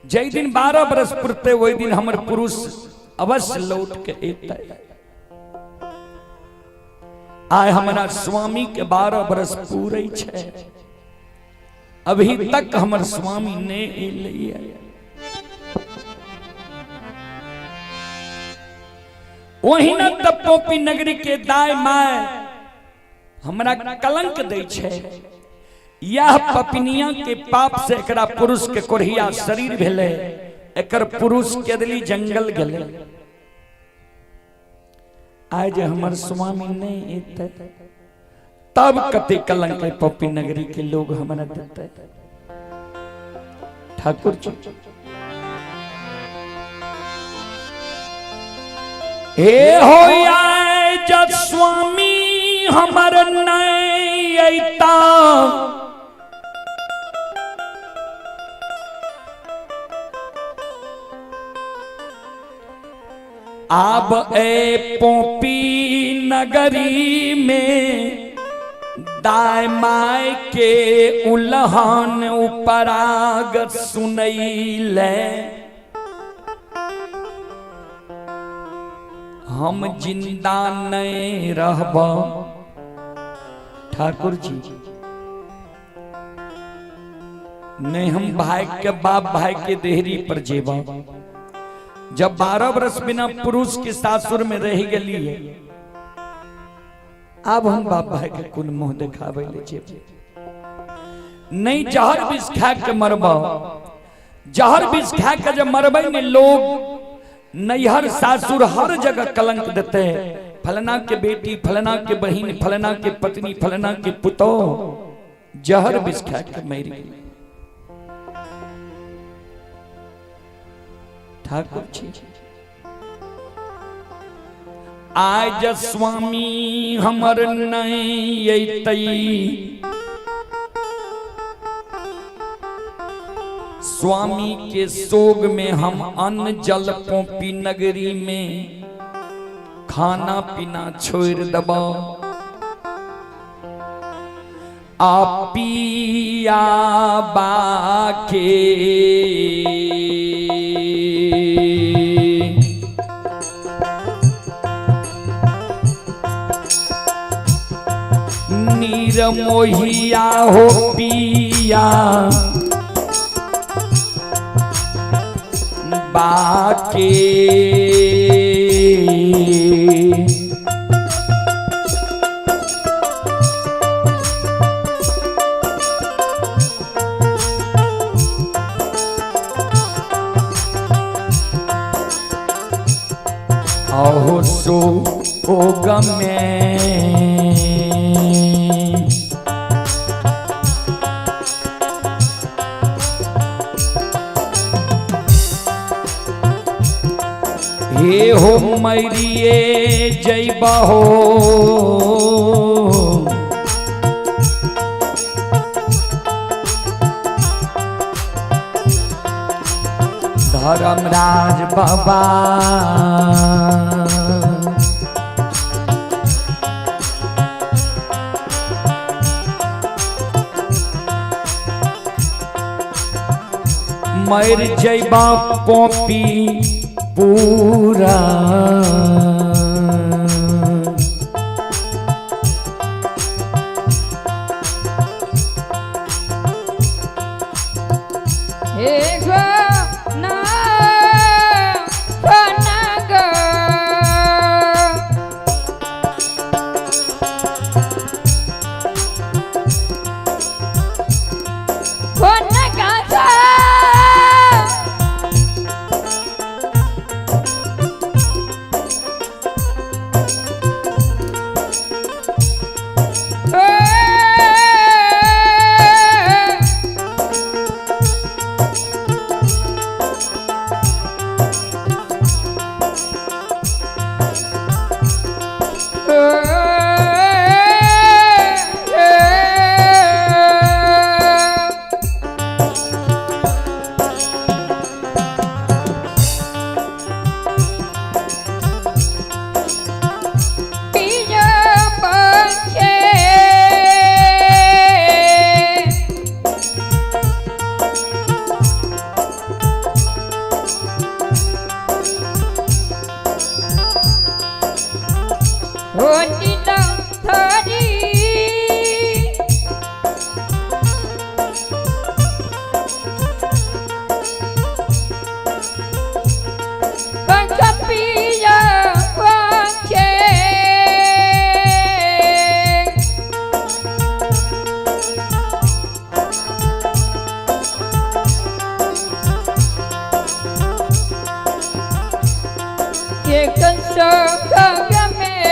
A: जै दिन 12 बरस पुरते वही दिन हमर पुरुष अवश्य लौट के एतै। आय हमरा स्वामी के 12 बरस पूरे छै, अभी तक हमर स्वामी ने एलै। ओहिना त पोपी नगरी के दाय my हमरा कलंक दै छै। यह पपनिया के पाप से एकरा पुरुष के कोढ़िया शरीर भेलै, एकर पुरुष केदली जंगल गेलै। आइ जे हमर स्वामी नहीं एतै तब कते कलंक है पपी नगरी के लोग हमरा देते। ठाकुर जी हे हो आए जब स्वामी हमर नहीं अइता, आब ए पोपी नगरी में दाय my के उलहन उपराग सुनैले। हम जिंदा नहीं रहब ठाकुर जी, नहीं हम भाई के बाप भाई के देहरी पर जेब, जब 12 वर्ष बिना पुरुष के सासुर में रह गली है, अब हम बाप भाई के कोन मुंह देखाबै ले जेबै? नहीं जहर विष खा के मरब, जहर विष खा के जब मरबै ने, लोग नैहर सासुर हर जगह कलंक देते, फलना के बेटी, फलना के बहिन, फलना के पत्नी, फलना के पुतोह जहर विष खा के मर गेलै। ठाकुर जी आज स्वामी हमर नहीं अयतै, स्वामी के सोग में हम अन्न जल पोपी नगरी में खाना पीना छोड़ दबा। आ पिया बाके नीर मोहिया हो पिया बाके अहो सो गमे हे हो मरिए जैबा हो धर्मराज बाबा। मर जैबा पॉपी पूरा
B: हे गो ना हो ना गो। हो ना गाथा। पिया पखे होनी थारी पंख पिया पखे के कंसो में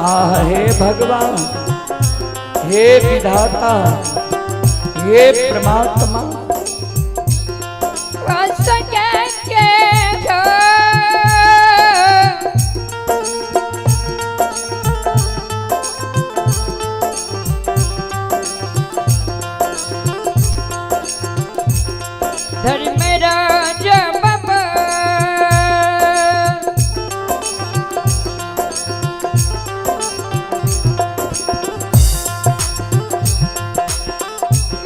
A: आह हे भगवान, हे विधाता, हे परमात्मा,
B: के हो धर्मराज बाबा।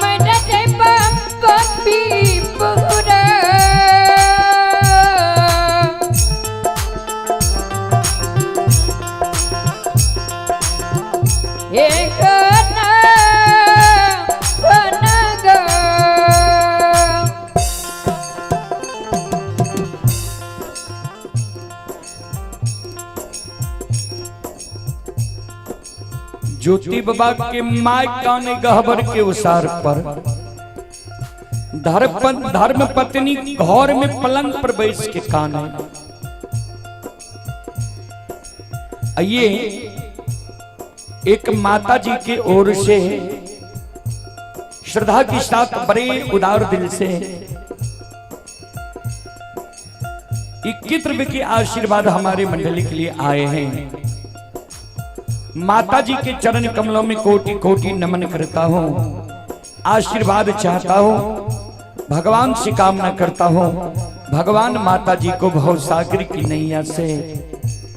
B: मदद पपी पुरा एक ना ग।
A: ज्योति बाबा के my काने गहबर के उसार पर, धर्म पत्नी घर में पलंग पर बैस के काने। ये एक माता जी के ओर से श्रद्धा के साथ बड़े उदार दिल से 21 रुपए के आशीर्वाद हमारे मंडली के लिए आए हैं। माता जी के चरण कमलों में कोटि कोटि नमन करता हूँ, आशीर्वाद चाहता हूँ, भगवान से कामना करता हूँ, भगवान माता जी को भवसागर की नैया से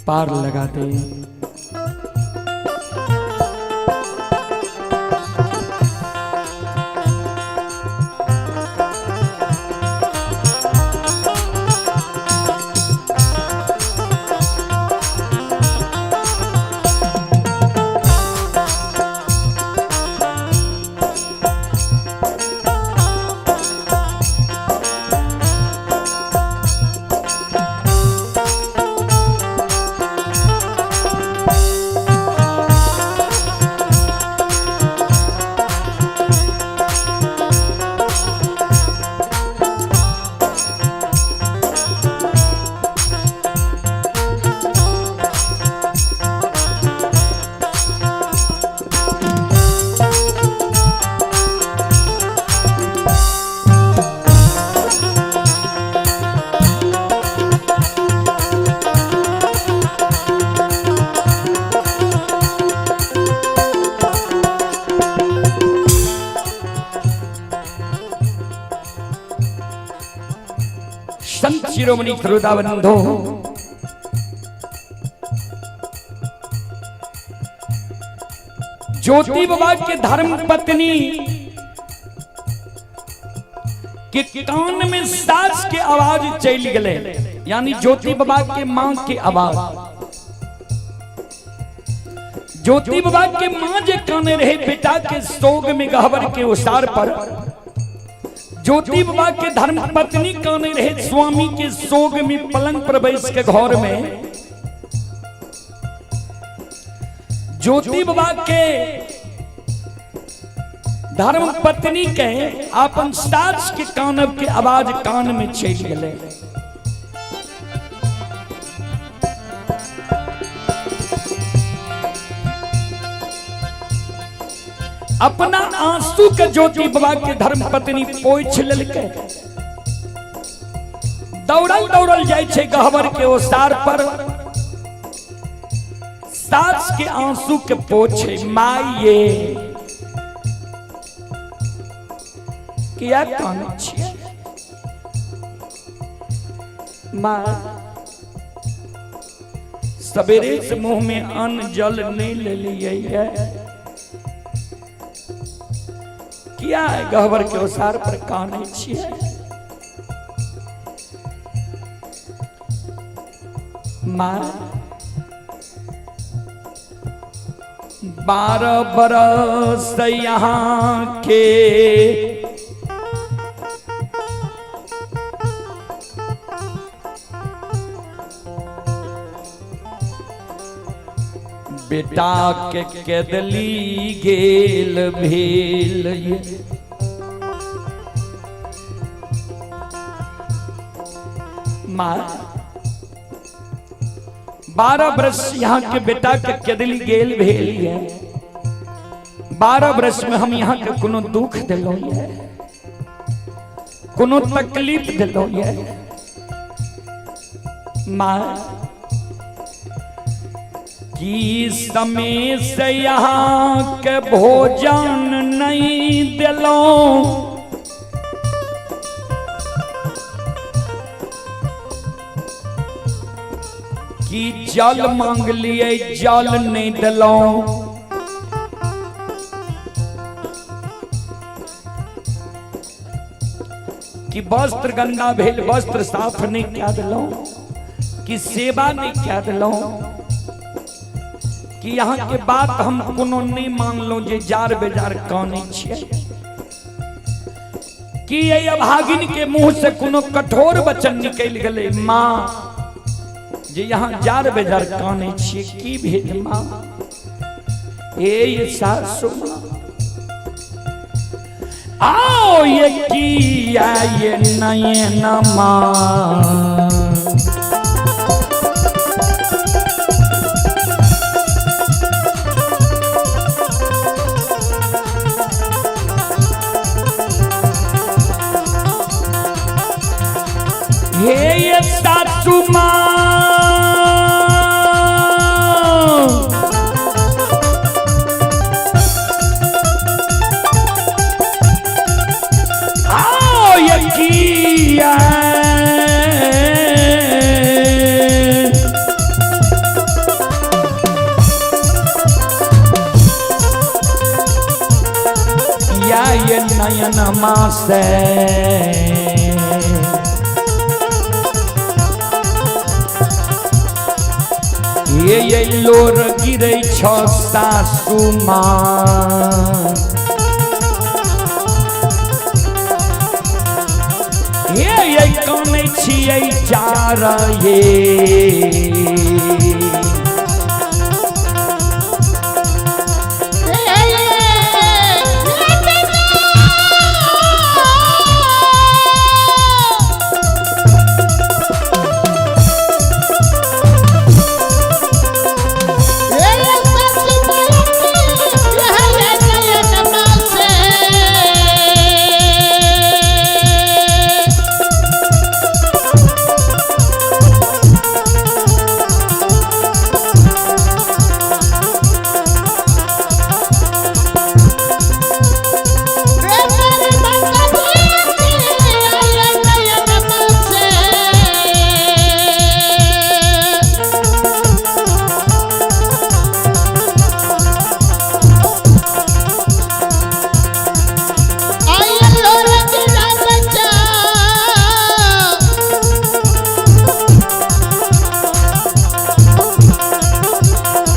A: पार लगा दे। संत शिरोमणि श्रोताबंधो, ज्योति बाबा के धर्म पत्नी के कान में सास के आवाज चल गए, यानी ज्योति बाबा के मां के आवाज। ज्योति बाबा के मां जे काने रहे बेटा के सोग में गहबर के उसार पर, ज्योति बाबा के धर्म पत्नी काने रहे स्वामी के सोग में पलंग पर बैस के घर में, ज्योति बाबा के धर्म पत्नी के अपन सास के कानब के आवाज कान में चल गए। अपना आंसू के ज्योति बाबा के धर्म पत्नी पोछ लेलकै, दौड़ल दौड़ल जाइ छै गहबर के ओसार पर, सास के आंसू के पोछे, माये किया कानै छियै माँ? सवेरे से मुंह में अन्न जल नहीं लेलियै है, किया गहबर के ओसार पर कानै छियै? माँ 12 बरस यहाँ के बेटा के केदली गेल भेल ये। माँ 12 बरस यहाँ के बेटा के केदली गेल भेल ये, 12 बरस में हम यहाँ के कोनो दुख दिलो ये, कोनो तकलीफ दिलो ये? माँ की समय से यहाँ के भोजन नहीं दिलो, कि जल मांग लिए जल नहीं दिलो, कि वस्त्र गंदा भेल वस्त्र साफ नहीं क्या दिलो, कि सेवा नहीं क्या दिलो, कि यहाँ के बात हम कोनो नहीं मानलो जे जार बेजार कानै छियै, कि एहि अभागिन के मुंह से कोनो कठोर वचन निकलि गेलै माँ जे यहाँ जार बेजार कानै छियै, की भेल माँ? हे सासु माँ, आओ ये किया ये नयन माँ। हे ये सासु माँ, आओ ये किया या ये नयन माँ से। ये लोर गिरै छ सासु माँ, हे कानै छियै चार ये।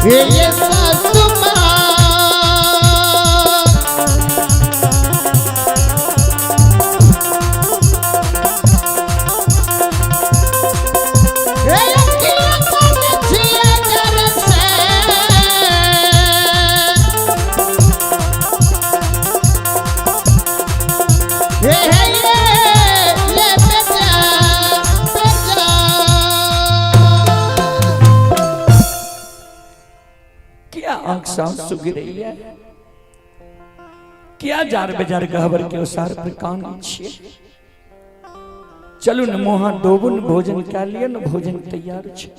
D: ये सासु माँ,
A: आंसू गिरैया क्या जार बेजार गहबर के ओसार पर कान छिए। चलू न मुँह धोबू न भोजन कए लिअ न भोजन तैयार छै।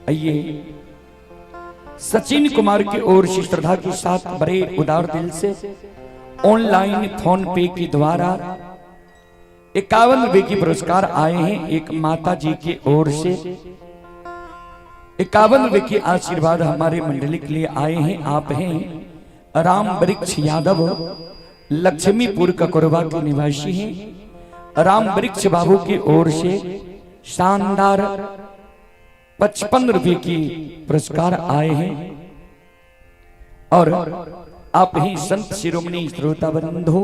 A: आइए सचिन कुमार की ओर से श्रद्धा के साथ बड़े उदार दिल से ऑनलाइन फोन पे के द्वारा 51 रुपए की पुरस्कार आए हैं। एक माता जी की ओर से 51 रुपए के आशीर्वाद हमारे मंडली के लिए आए हैं। आप हैं राम वृक्ष यादव, लक्ष्मीपुर ककोरबा के निवासी हैं। राम वृक्ष बाबू की ओर से शानदार 55 रुपए की पुरस्कार आए हैं। और आप ही संत शिरोमणि श्रोता बंधु,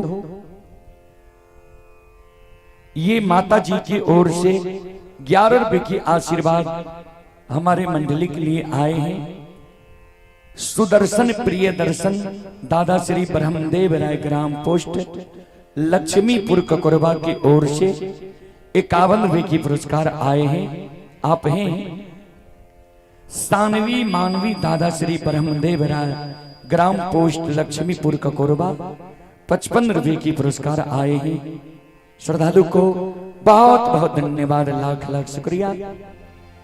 A: ये माता जी की ओर से 11 रुपए की आशीर्वाद हमारे मंडली के लिए आए हैं। सुदर्शन प्रिय दर्शन दादा श्री ब्रह्मदेव राय ग्राम पोस्ट लक्ष्मीपुर ककोरबा की ओर से 51 रुपए की पुरस्कार आए हैं। आप हैं सानवी मानवी दादा श्री ब्रह्मदेव राय ग्राम पोस्ट लक्ष्मीपुर ककोरबा 55 रुपए की पुरस्कार आए हैं। श्रद्धालु को बहुत बहुत धन्यवाद, लाख लाख शुक्रिया,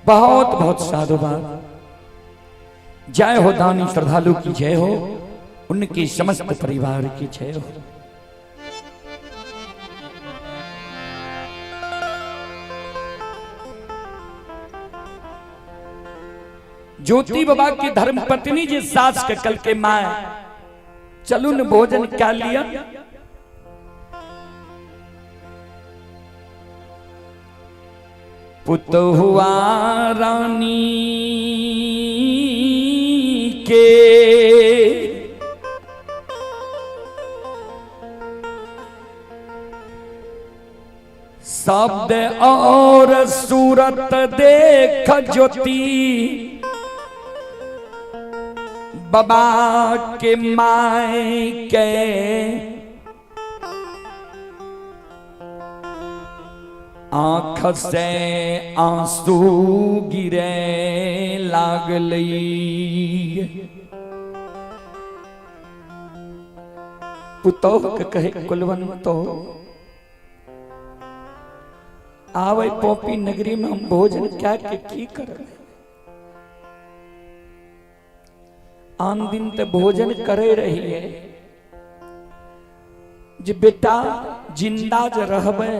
A: बहुत बहुत साधुवाद। जय हो दानी श्रद्धालु की जय हो, उनके समस्त परिवार की जय हो। ज्योति बाबा की धर्म पत्नी जी सास के कल के माए चलू न भोजन क्या लिया। पुत हुआ रानी के शब्द और सूरत देख ज्योति बाबा के my के आँख से आंसू गिरे लागलै। पुतोह के कहे कुलवंतो, आवे पोपी नगरी में हम भोजन क्या के की करबै? आन दिन ते भोजन करे रहिए जे बेटा जिंदा जे रहबै,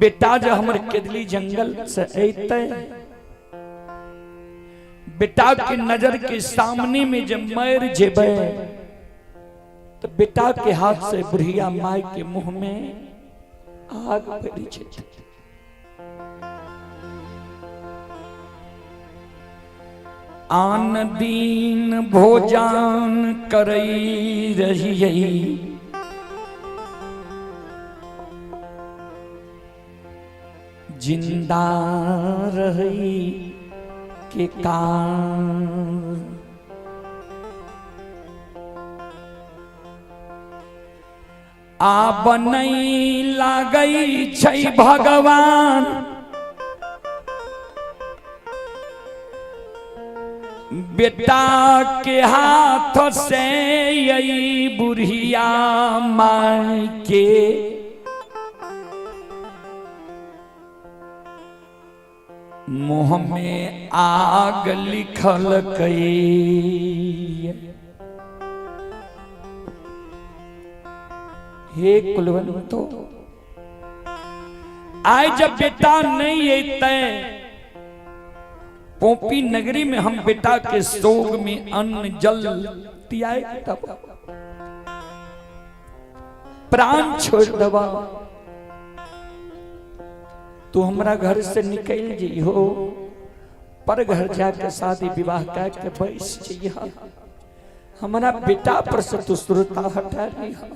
A: बेटा जे हमर केदली जंगल से अयतै, बेटा के नजर के सामने में जब मर जेबै तो बेटा के हाथ से बुढ़िया माय के मुंह में आग पड़ि जेतै। आन दिन भोजन करै रहियै, जिंदा रहै के कारण आब नहीं लागै छै भगवान बेटा के हाथ से यही बुढ़िया माय के मुँह में आग लिखल कई। हे कुलवंतो, आए जब बेटा नहीं अयतै पोपी नगरी में हम बेटा के शोक में अन्न जल तियाए तब प्राण छोड़ दबा। तू हमरा घर से निकल जइहो, पर घर जाके शादी विवाह कर के बैस जइहा, हमारा बेटा पर से तू सुरता हटा लिहा।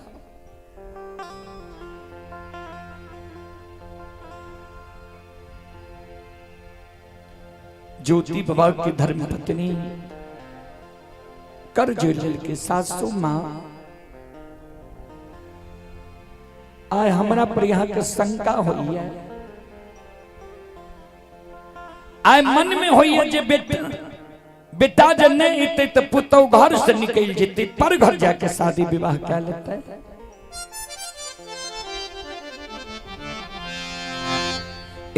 A: ज्योति बाबा की धर्म पत्नी कर जोड़ के सासू माँ आय हमरा पर यहाँ के शंका होई है, आय मन में होई है जे बेटा बेटा जे नहीं एते तो पुतौ घर से निकल जेते, पर घर जाके शादी विवाह कर लेते।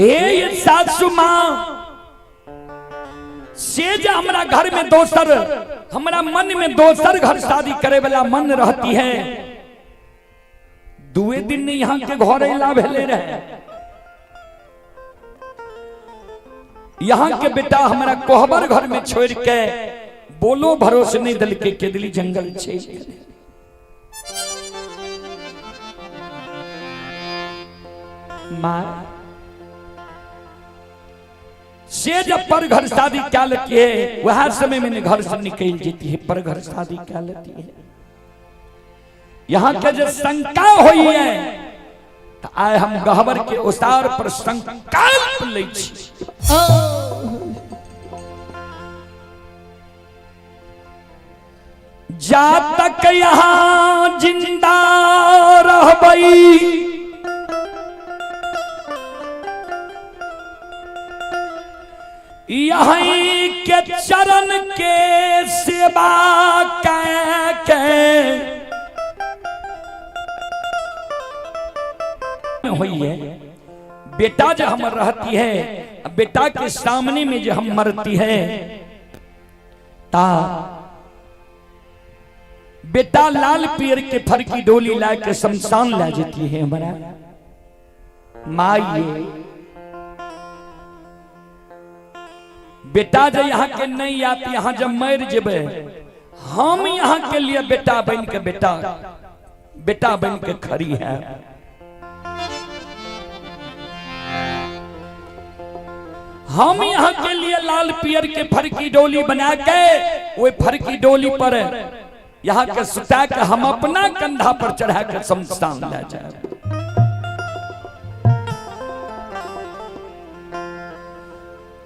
A: ए सासू माँ से जे हमरा घर में दोसर, हमरा मन में दोसर घर शादी करे वाला मन रहती है। दुए दिन यहाँ के घर अला भेले रहे, यहाँ के बेटा हमरा कोहबर घर में छोड़ के बोलो भरोसे नहीं दल के केदली जंगल छे। माँ से जब पर घर शादी क्या लेती है, वह समय में घर से निकल जाती है, पर घर शादी क्या लेती है। यहाँ के जो शंका हुई है तो आए हम गहबर के उसार पर संकल्प लै छी। जा तक यहाँ जिंदा रहबई यहीं के चरण के सेवा के हुई है। बेटा जो हम रहती है, बेटा के सामने में जो हम मरती है, ता बेटा लाल पियर के फर की डोली ला के शमशान ला जाती है। हमारा माँ ये बेटा जो यहाँ के नहीं आती, यहाँ जब मर जेबे हम यहाँ के लिए बेटा बन के बेटा बेटा बन के खड़ी है। हम यहाँ के लिए लाल पियर के फर की डोली बना के वो फर की डोली पर यहाँ के सुता के हम अपना कंधा पर चढ़ा के शमशान ले जाए।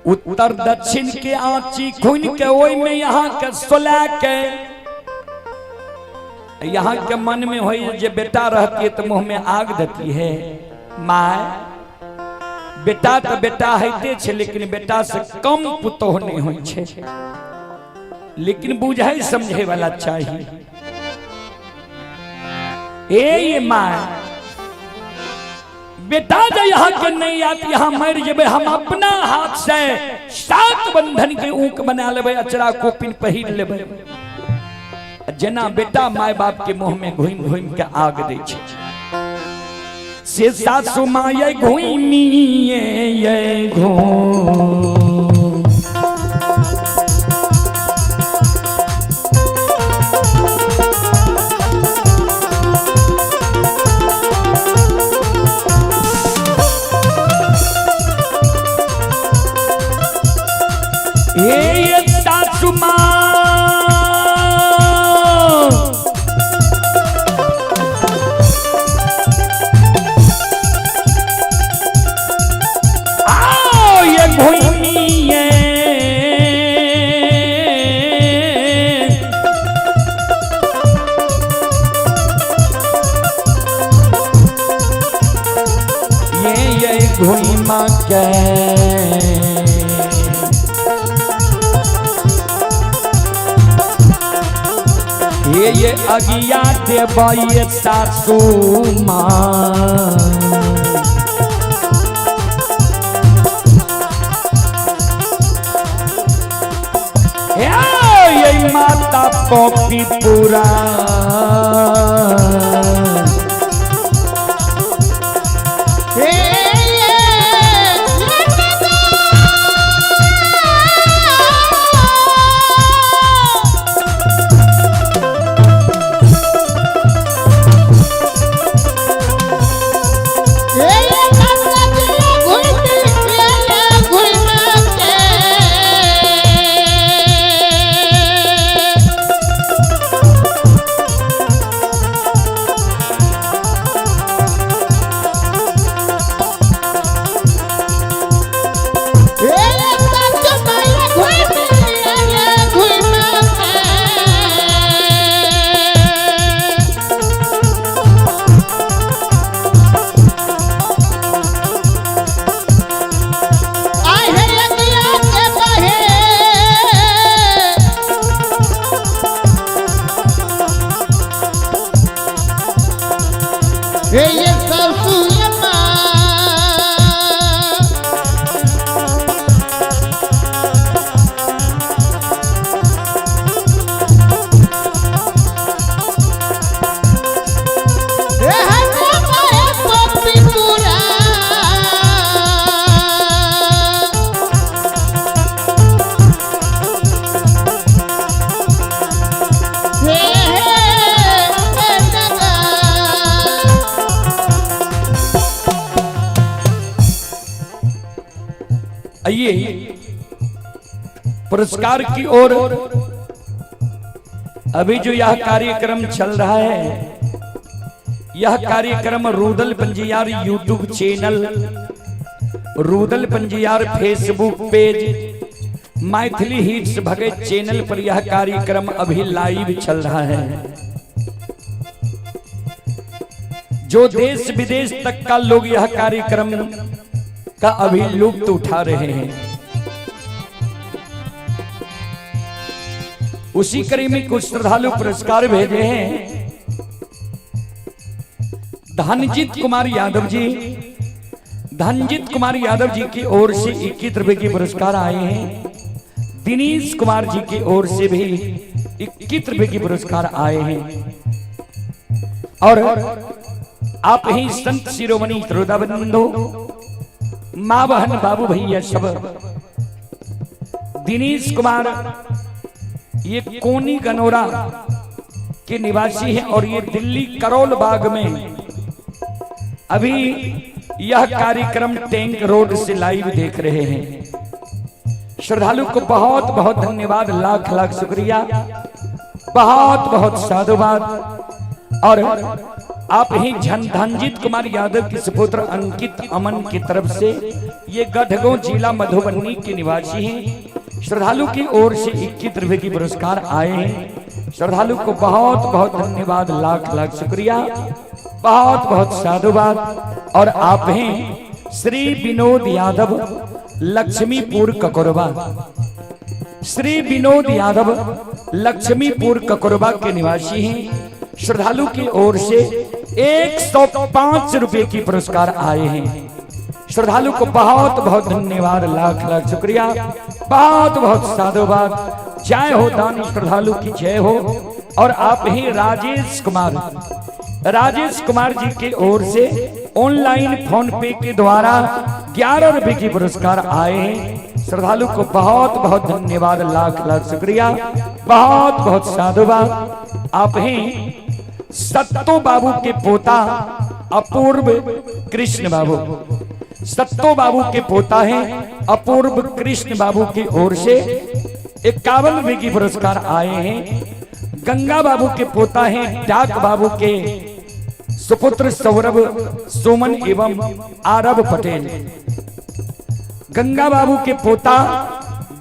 A: उत्तर दक्षिण के आँची खुन के ओहि में यहाँ के सोला के यहाँ के मन में हो जे बेटा रहती है तो मुंह में आग देती है। My बेटा तो बेटा होते छे, लेकिन बेटा से कम पुतोह नहीं होइ छे, लेकिन बुझे समझे वाला चाहिए। ए ये my बेटा जो यहाँ के नहीं आती, यहाँ मर जेबे, हम अपना हाथ से सात बंधन के ऊक बना लेबे, अचरा कोपिन पहिर लेबे। जेना बेटा my बाप के मुंह में घुमि घुमि के आग दै छै, से सासु my घुमी ये घूम। ये सासु माँ आओ ये घुमिए ये घुमा के ये अगिया देवय सासू माँ। ये माता पॉपी पूरा आइए पुरस्कार की ओर। अभी जो यह कार्यक्रम चल रहा है, यह कार्यक्रम Rudal Panjiyar YouTube channel, Rudal Panjiyar Facebook page, Maithili hits Bhagat channel पर यह कार्यक्रम अभी लाइव चल रहा है। जो देश विदेश तक का लोग यह कार्यक्रम का अभी लुत्फ उठा रहे हैं। उसी कड़ी में कुछ श्रद्धालु पुरस्कार भेजे हैं। धनजीत कुमार यादव जी, धनजीत कुमार यादव जी की ओर से 21 रुपए के पुरस्कार आए हैं। दिनेश कुमार जी की ओर से भी 21 रुपए के पुरस्कार आए हैं। और आप ही संत शिरोमणि श्रोता बंधु, माँ बहन बाबू भैया सब, दिनेश कुमार ये कोनी गनोरा के निवासी हैं और ये दिल्ली करोल बाग में अभी यह कार्यक्रम टैंक रोड से लाइव देख रहे हैं। श्रद्धालु को बहुत बहुत धन्यवाद, लाख लाख शुक्रिया, बहुत बहुत साधुवाद। और आप ही धनजीत कुमार यादव के सुपुत्र अंकित अमन की तरफ से ये गढ़गांव जिला मधुबनी के निवासी हैं। श्रद्धालु की ओर से 21 रुपए की पुरस्कार आए हैं। श्रद्धालु को बहुत बहुत धन्यवाद, लाख लाख शुक्रिया, बहुत बहुत साधुवाद। और आप हैं श्री विनोद यादव, लक्ष्मीपुर ककोरबा। श्री विनोद यादव लक्ष्मीपुर ककोरबा के निवासी हैं। श्रद्धालु की ओर से 105 रुपए की पुरस्कार आए हैं। श्रद्धालु को बहुत बहुत धन्यवाद, लाख लाख शुक्रिया, बहुत बहुत साधुवाद। जय हो दानी श्रद्धालु की जय हो। और आप ही राजेश कुमार, राजेश कुमार जी की ओर से ऑनलाइन फोन पे के द्वारा 11 रुपए की पुरस्कार आए हैं। श्रद्धालु को बहुत बहुत धन्यवाद, लाख लाख शुक्रिया, बहुत बहुत साधुवाद। आप ही सत्तो बाबू के पोता अपूर्व कृष्ण बाबू, सत्तो बाबू के पोता हैं अपूर्व कृष्ण बाबू की ओर से 51 रुपए की पुरस्कार आए हैं। गंगा बाबू के पोता हैं डाक बाबू के सुपुत्र सौरभ सोमन एवं आरव पटेल। गंगा बाबू के पोता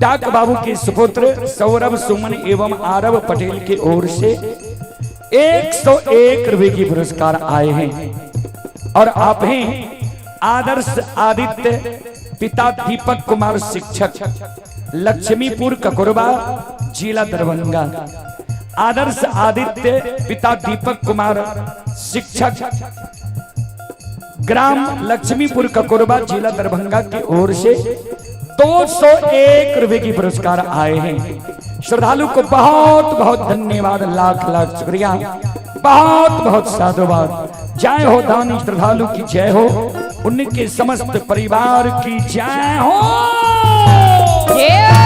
A: डाक बाबू के सुपुत्र सौरभ सुमन एवं आरव पटेल की ओर से 101 रुपए की पुरस्कार आए हैं। और आप हैं आदर्श आदित्य, पिता दीपक कुमार शिक्षक, लक्ष्मीपुर ककोरबा, जिला दरभंगा। आदर्श आदित्य, पिता दीपक कुमार शिक्षक, ग्राम लक्ष्मीपुर ककोरबा, जिला दरभंगा की ओर से 201 रुपए की पुरस्कार आए हैं। श्रद्धालु को बहुत बहुत धन्यवाद, लाख लाख शुक्रिया, बहुत बहुत साधुवाद। जय हो दानी श्रद्धालु की जय हो, उनके समस्त परिवार की जय हो।
B: जय।